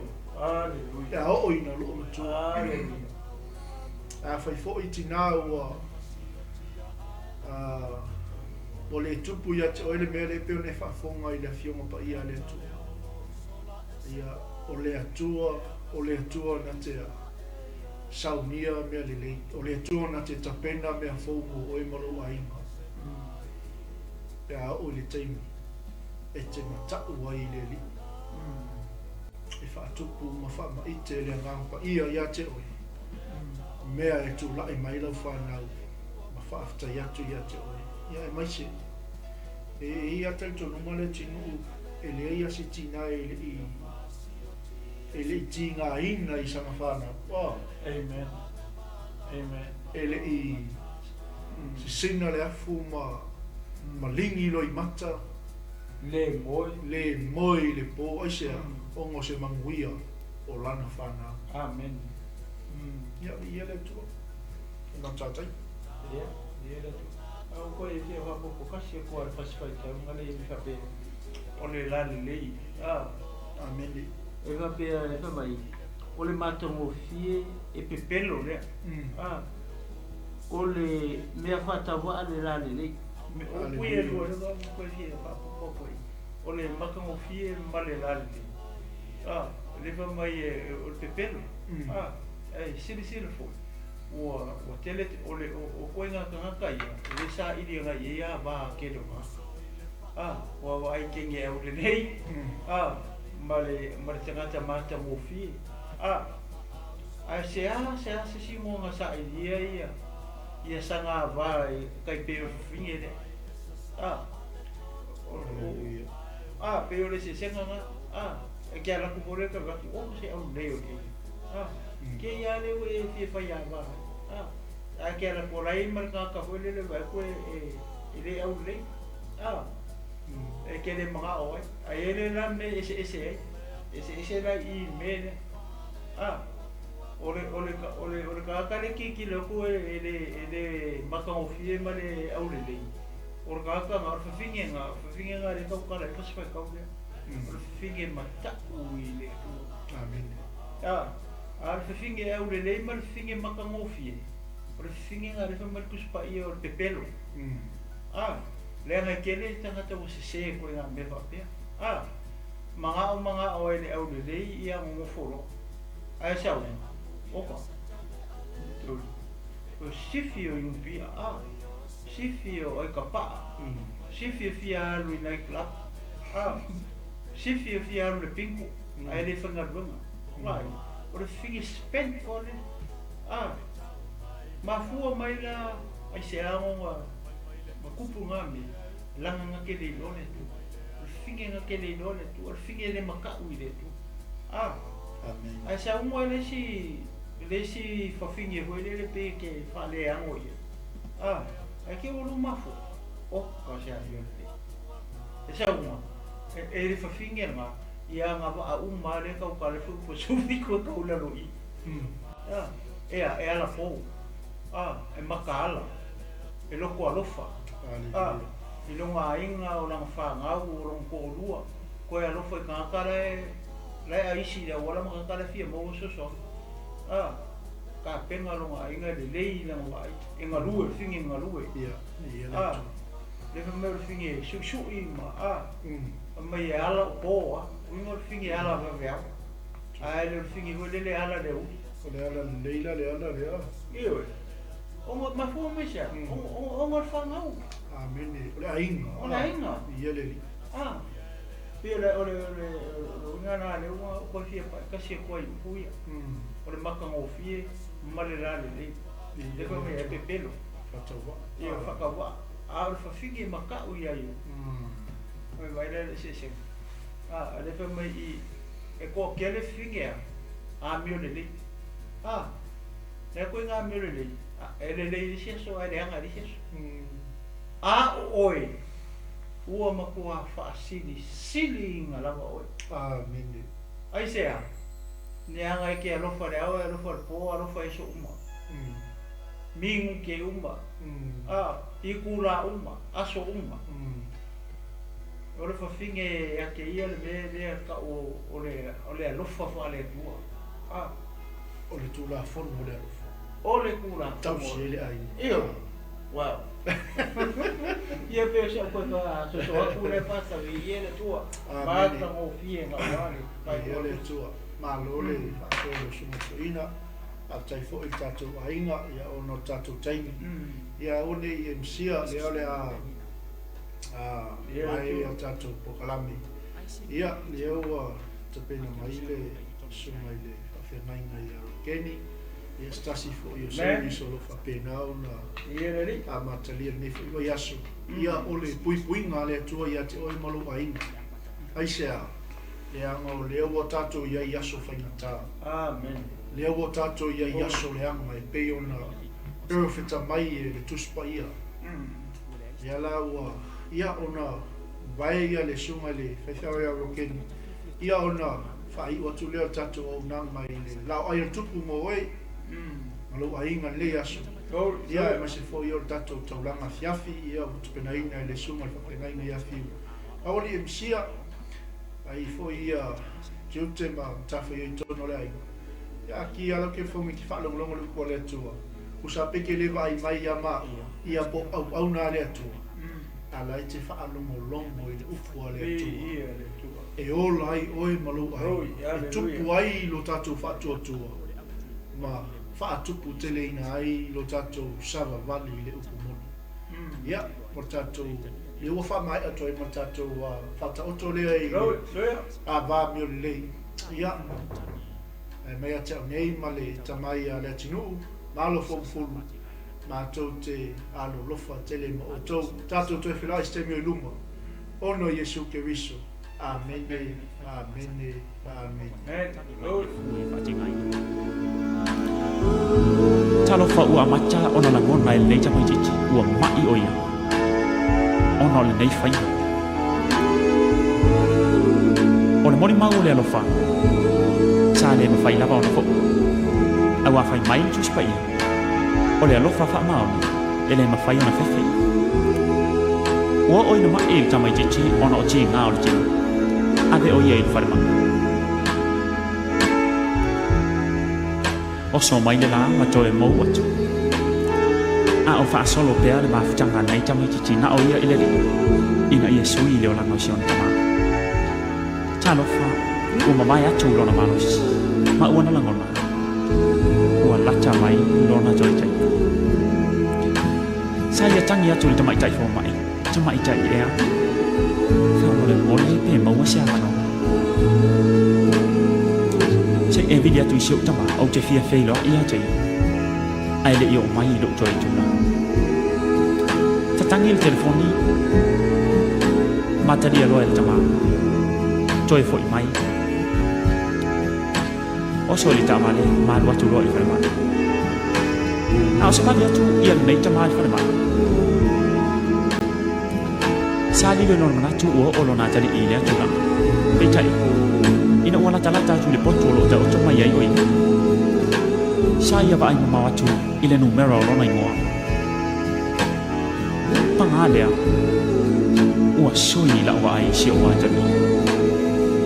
Pe a oo ina loo matua. Afai foi tina ua ua le tupu ia te oe le mea lea e pei ona e faafofoga i le Afioga Paia a le Atua. Ia, o le Atua, o le Atua na te saunia mea lelei. O le Atua na te tapena mea fou mo oe ma lou aiga. Pe a oo i le taimi e te matau ai i le Alii, e faatupu ma faamaite le Agaga Paia ia te oe. Mea e tulai mai lau fanau ma faafetai atu ia te oe. Ia aemaise, e i ai lava talitonuga le atunuu e leai lava se tina e le i e le i tigaina i sana fanau. Oh. Amen. Amen. E le i sisina le afu ma ma ligi loimata. Le moe. Le moe i le po, aisea, ona o se manuia o lana fanau. Amen. Ia, viia le Atua. E matatai. Ia, viia le Atua. A o koe e fia faaopoopo kasi atu a le fasi faitauga lea i faapea o le lalelei. A. Amene. E faapea e fai mai, o le matagofie e pepelo lea. A. O le mea faatauvaa le lalelei. O upu ia e lua lea ua koe fia faaopoopo atu ai. O le matagofie ma le lalelei. A, o lea fai mai o le pepelo. A, ae silasila foi, ua, ua tele, o le, o, o koe tagata ia, e le saili agai i ai ava tele o tagata. A, ua vaai kenge aulelei, a, ma le, ma le tagata matagofie. A, ae se a, se a se isi igoa na sailia ia, ia saga ava e tai pei o le fafine lea. A, o, o, a, pei o le eseesega na. A, e te alu atu foi lea tau atu, oh, se aulelei o kēia. A, kēia lea ua e fia fai ava ai. A, ae te alu atu o la e i ai ma le tagata foi lele vaai atu e, e, e le aulelei. A, e te le manao ai. Ae i ai le la mea e eseese ai. Eseese la i i le mea lea. A, O le, o le, o le, o le tagata lea e tilotilo atu e, e le, e le matagofie ma le aulelei, o le tagata na, o le fafine na, o le fafine na lea e tautala ai se faitau lea. O le fafine mata'u i le Atua. Amene. A, a o le fafine aulelei ma le fafine matagofie, o le fafine na lea fai mai le Tusi Paia o le pepelo. A, leaga e tele tagata ua sese i ituaiga mea faapea. A, mana'o mana'o ai le aulelei ia nonofo loa. Ae sau, oka. O sifi o Iupia, a, sifi o Aikapa'a, sifi e fia alu i night club, a, sifi e fia alu i le bingo, ae le faigaluega. Vai, o le figi spent o le, a, mafua mai la aisea ona tupu na mea, laga na te le iloa le Atua. O le figi na te le iloa le Atua, o le figi e le mata'u i le Atua. A, Amene. ae saunoa le isi le isi fafine foi lele pei e te faaleago i ai. A, ae te ua lou mafua. Oka se amio lelei. E saunoa, e, e le fafine lena, ia agavaa uma lava lea tautala foi ua 17 e tau i lalo i i. A, ea, e alafou. A, e mataala. E loto alofa. A, i lona aiga, o lana fanau, o lona toalua, toe alofa i tagata la e la e aisi i le auala ma tagata la e fia maua fesoasoani. A, tapena lona aiga e lelei i lana vaai, e galue, le fine e galue. A, le fai mai o le fine e suisui ma, a, fai mai e ala o po a, uiga o le fine e ala vaveao, ae le o le fine foi lele e ala i le aoauli. O le ala lelei la le ala lea. Ioe. Ona mafua mai se a? Ona o le fanau. Amene. O le aiga. O le aiga. Ia le Alii. A, pei o le, o le, o le, o le uiga lena lea ua ou toe fia pai tasi atu ai i upu ia. O le matagofie ma le lalelei. Lea fai mai ai pepelo. Faatauvaa. Ia, faatauvaa. A o le fafine e mata'u ia ia. Oi, vaai la i le eseesega. A, lea fai mai i, e toatele fafine a, amio lelei. A, lea koe ina amio lelei, a, e lelei i le isi aso ae leaga i le isi aso. A o oe, ua matua faasilisiliina lava oe. Amene. Aisea? Leaga e te alofa le ao e alofa le po, alofa i aso uma. Minute uma, a, itula uma, aso uma. O le fafine ia te ia le mea lea tau o le, o le alofa faale-Atua. A. O le Tulafono o le alofa. O le Tulafono. Tausi ai le aiga. Ioe. Wow. Ia pei o si au koe faasoso atu lea faatavi ia le Atua. Amene. Matagofie na ua le Viia le Atua. Malo le faasoa i lau Susuga Toeaina. Faafetai foi i le tatou aiga ia ona o le tatou taimi. Ia aua ne i e misia lea o le a mae a tatou polokalame. Ia lea ua tapena mai le Susuga i le Faafeagaiga ia Rokeni. Ia se tasi foi o service o lo o faapena ona amatalia lenei foi vaiaso. Ia o le puipuiga a le Atua ia te oe ma lou aiga. Aisea? Leaga o lea ua tatou i ai i aso faigata. Lea ua tatou i ai i aso leaga e pei ona perofeta mai e le Tusi Paia. Lea la ua, ia ona vae ia le Susuga i le Faifeau ia Rokeni, ia ona faaiu atu lea o le tatou auaunaga i le laoai o le Tupu mo oe ma lou aiga i lenei aso. Ia aemaise foi o le tatou taulaga afiafi ia ua tapenaina e le Susuga i le Faafeagaiga ia Fiu. Aualii e Misia, ai foi ia tiute ma matafaioi i totonu o le aiga. Ia akia lau telefoni e te faalogologo i le upu a le Atua, usa pe te le vaai mai ia maua, ia po o auauna a le Atua, a la e te faalogologo i le upu a le Atua, e ola ai oe ma lou aiga, e tupu ai lo tatou faatuatua, ma faatupu teleina ai lo tatou savavali i le upu moni. Ia, o le tatou, lea ua faamaea atu ai ma le tatou faataoto lea i le ava amio lelei. Ia, ae mai ia te au nei ma le tama ia Leatinuu, malo Foumufulu, matou te alolofa tele ma outou. Tatou toe feiloai i se taimi o i luma, ona o Iesu Keriso. Amene, amene, amene. Talofa ua amata ona lagona e lenei tamaitiiti ua ma'i o ia ona o lenei faiga. O le molimau o le alofa, sa le mafai lava ona fo'u. Aua fai mai le Tusi Paia, O le alofa faamaoni e le mafai ona fefe. Ua oo ina ma'i le tamaitiiti ona o tiga o le tino, ave o ia i le falemai. Oso mai le la ma toe mou atu. A o faasolo pea le mafutaga a lenei tamaitiiti na o ia i le Alii, ina ia sui le olaga o si ona tama. Talofa, ua mamae atu lona malosi, ma ua na lagona, ua lata mai lona toe taimi. Sa ia tagi atu i le tamaitai fomai, Tamaitai ea, faamolemole pe maua se avanoa. Se i e vili atu i si ou tama, ou te fia feiloai ia te ia, ae le i oo mai i lou toe tulaga. Tatagi le telefoni, ma talia loa e le tama. Toe foi mai. Oso i le taavale ma alu atu loa i le falemai. A o savali atu ia lenei tama i le falemai, sa lilo i lona manatu ua oo lona atalii i lea tulaga. Peitai, ina ua latalata atu i le potu o lo o taoto mai ai o ia, sa ia vaai mamao atu i le numera o lona igoa. Paga lea, ua sui lau vaai i si ou atalii.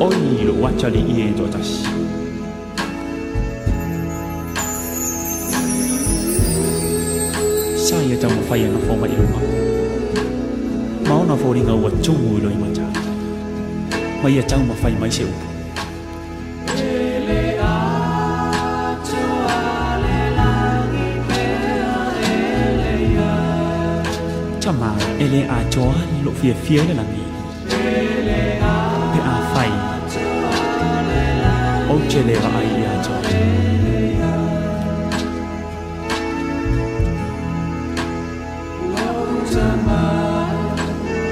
Oi lou atalii e toatasi. Sa ia taumafai e nofo mai i luma, ma ona foliga ua tumu i loimata, ma ia taumafai mai se upu. Tama, e le atoa lou fiafia i le lagi, pe afai ou te le vaai ia te oe.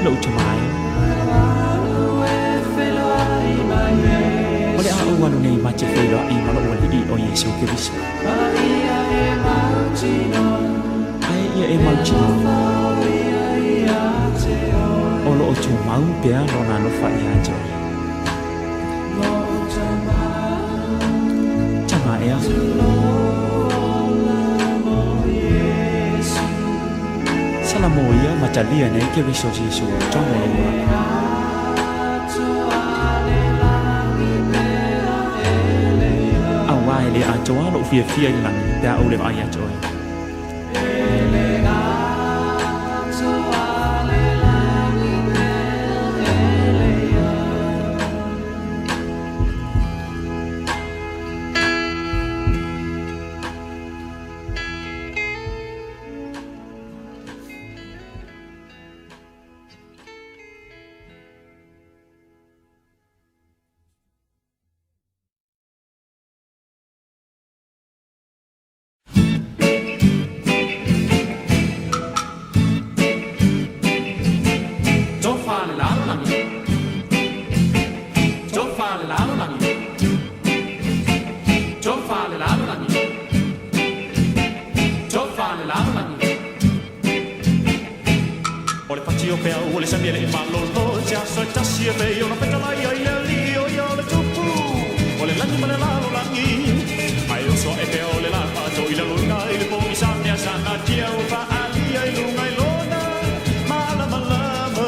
Lou tama e, o le a ou alu nei ma te feiloai ma lou Alii o Iesu Keriso. Ae ia e mautinoa, o lo o tumau pea lona alofa ia te oe. Tama ea. Salamo ia ma talia nei Keriso Iesu i totonu o lou olaga. Aua e le atoa lou fiafia i le lagi pe a ou le vaai ia te oe. Tofa le lalolagi. Tofa le lalolagi. Tofa le lalolagi. Tofa le lalolagi. O le pati o peau o le sami e le malolo te aso e tasi e pei ona fetalai ai le alii o ia o le tupu o le lagi ma le lalolagi Ae oso ae pea o le la faato i lalo ina i le pogisa mea sana tia ua faaalia i luga i lona malamalama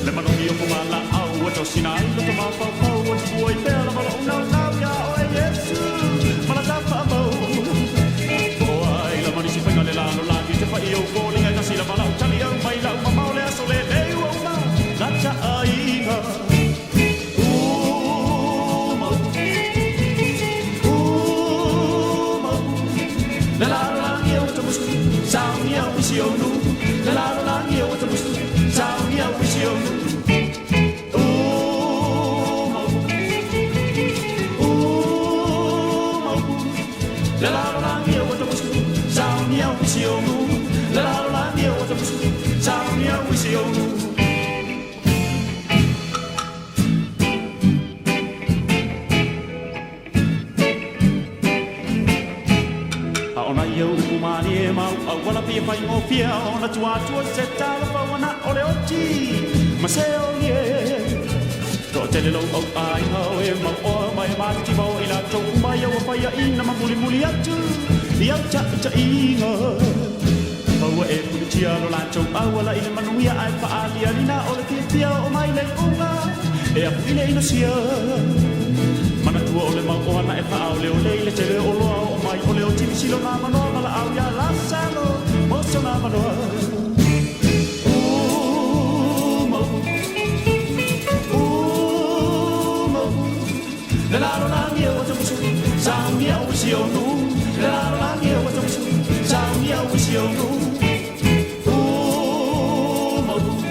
Le manogi o fugalaau ua tosina ai loto mafaufau o tupua i pea lava lou naunau ia oe Iesu ma la tafaamau O ai lava nisi faiga le lalolagi te fai ou foliga e tasi lava lau tali au mai lau mamao le aso lelei ua uma lata aiga Uma uma le lalolagi e ua tamusu saunia o isi ou nu le lalolagi e ua tamusu saunia o isi ou nu Uma uma le lalolagi e ua tamusu saunia o isi ou nu le lalolagi e ua tamusu saunia o isi ou nu A o nai au upu mālie ma au auala pei e faigofie ona tua atu o se talofa ua na o le oti ma se oli e. Toatele lou au aiga o e mau oa ma e matitiva o i la matou uma ia ua faiaina ma mulimuli atu i au taʻitaʻiga. Maua e pulitia lo latou auala i le manuia ae faaalialina o le fiafia oo mai le iuga e afu i le inosia. Manatua o le mau ohana e faaoleole i le tele o oloa oo mai o le oti misi lona manoa valaau iā Lasalo mo sona manoa. Uma uma le lalolagi e ua tamusu saunia o isi ou nuu le lalolagi e ua tamusu saunia o isi ou nuu uma uma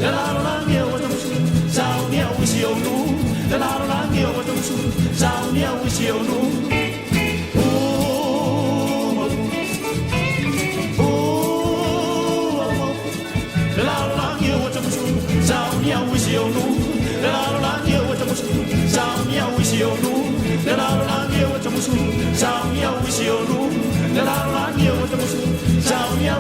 le lalolagi e ua tamusu saunia o isi ou nuu le lalolagi e ua tamusu saunia o isi ou nuu uma uma le lalolagi e ua tamusu saunia o isi ou nuu le lalolagi e ua tamusu saunia o isi ou nuu le lalolagi e ua tamusu saunia o isi ou nuu le lalolagi e ua tamusu saunia o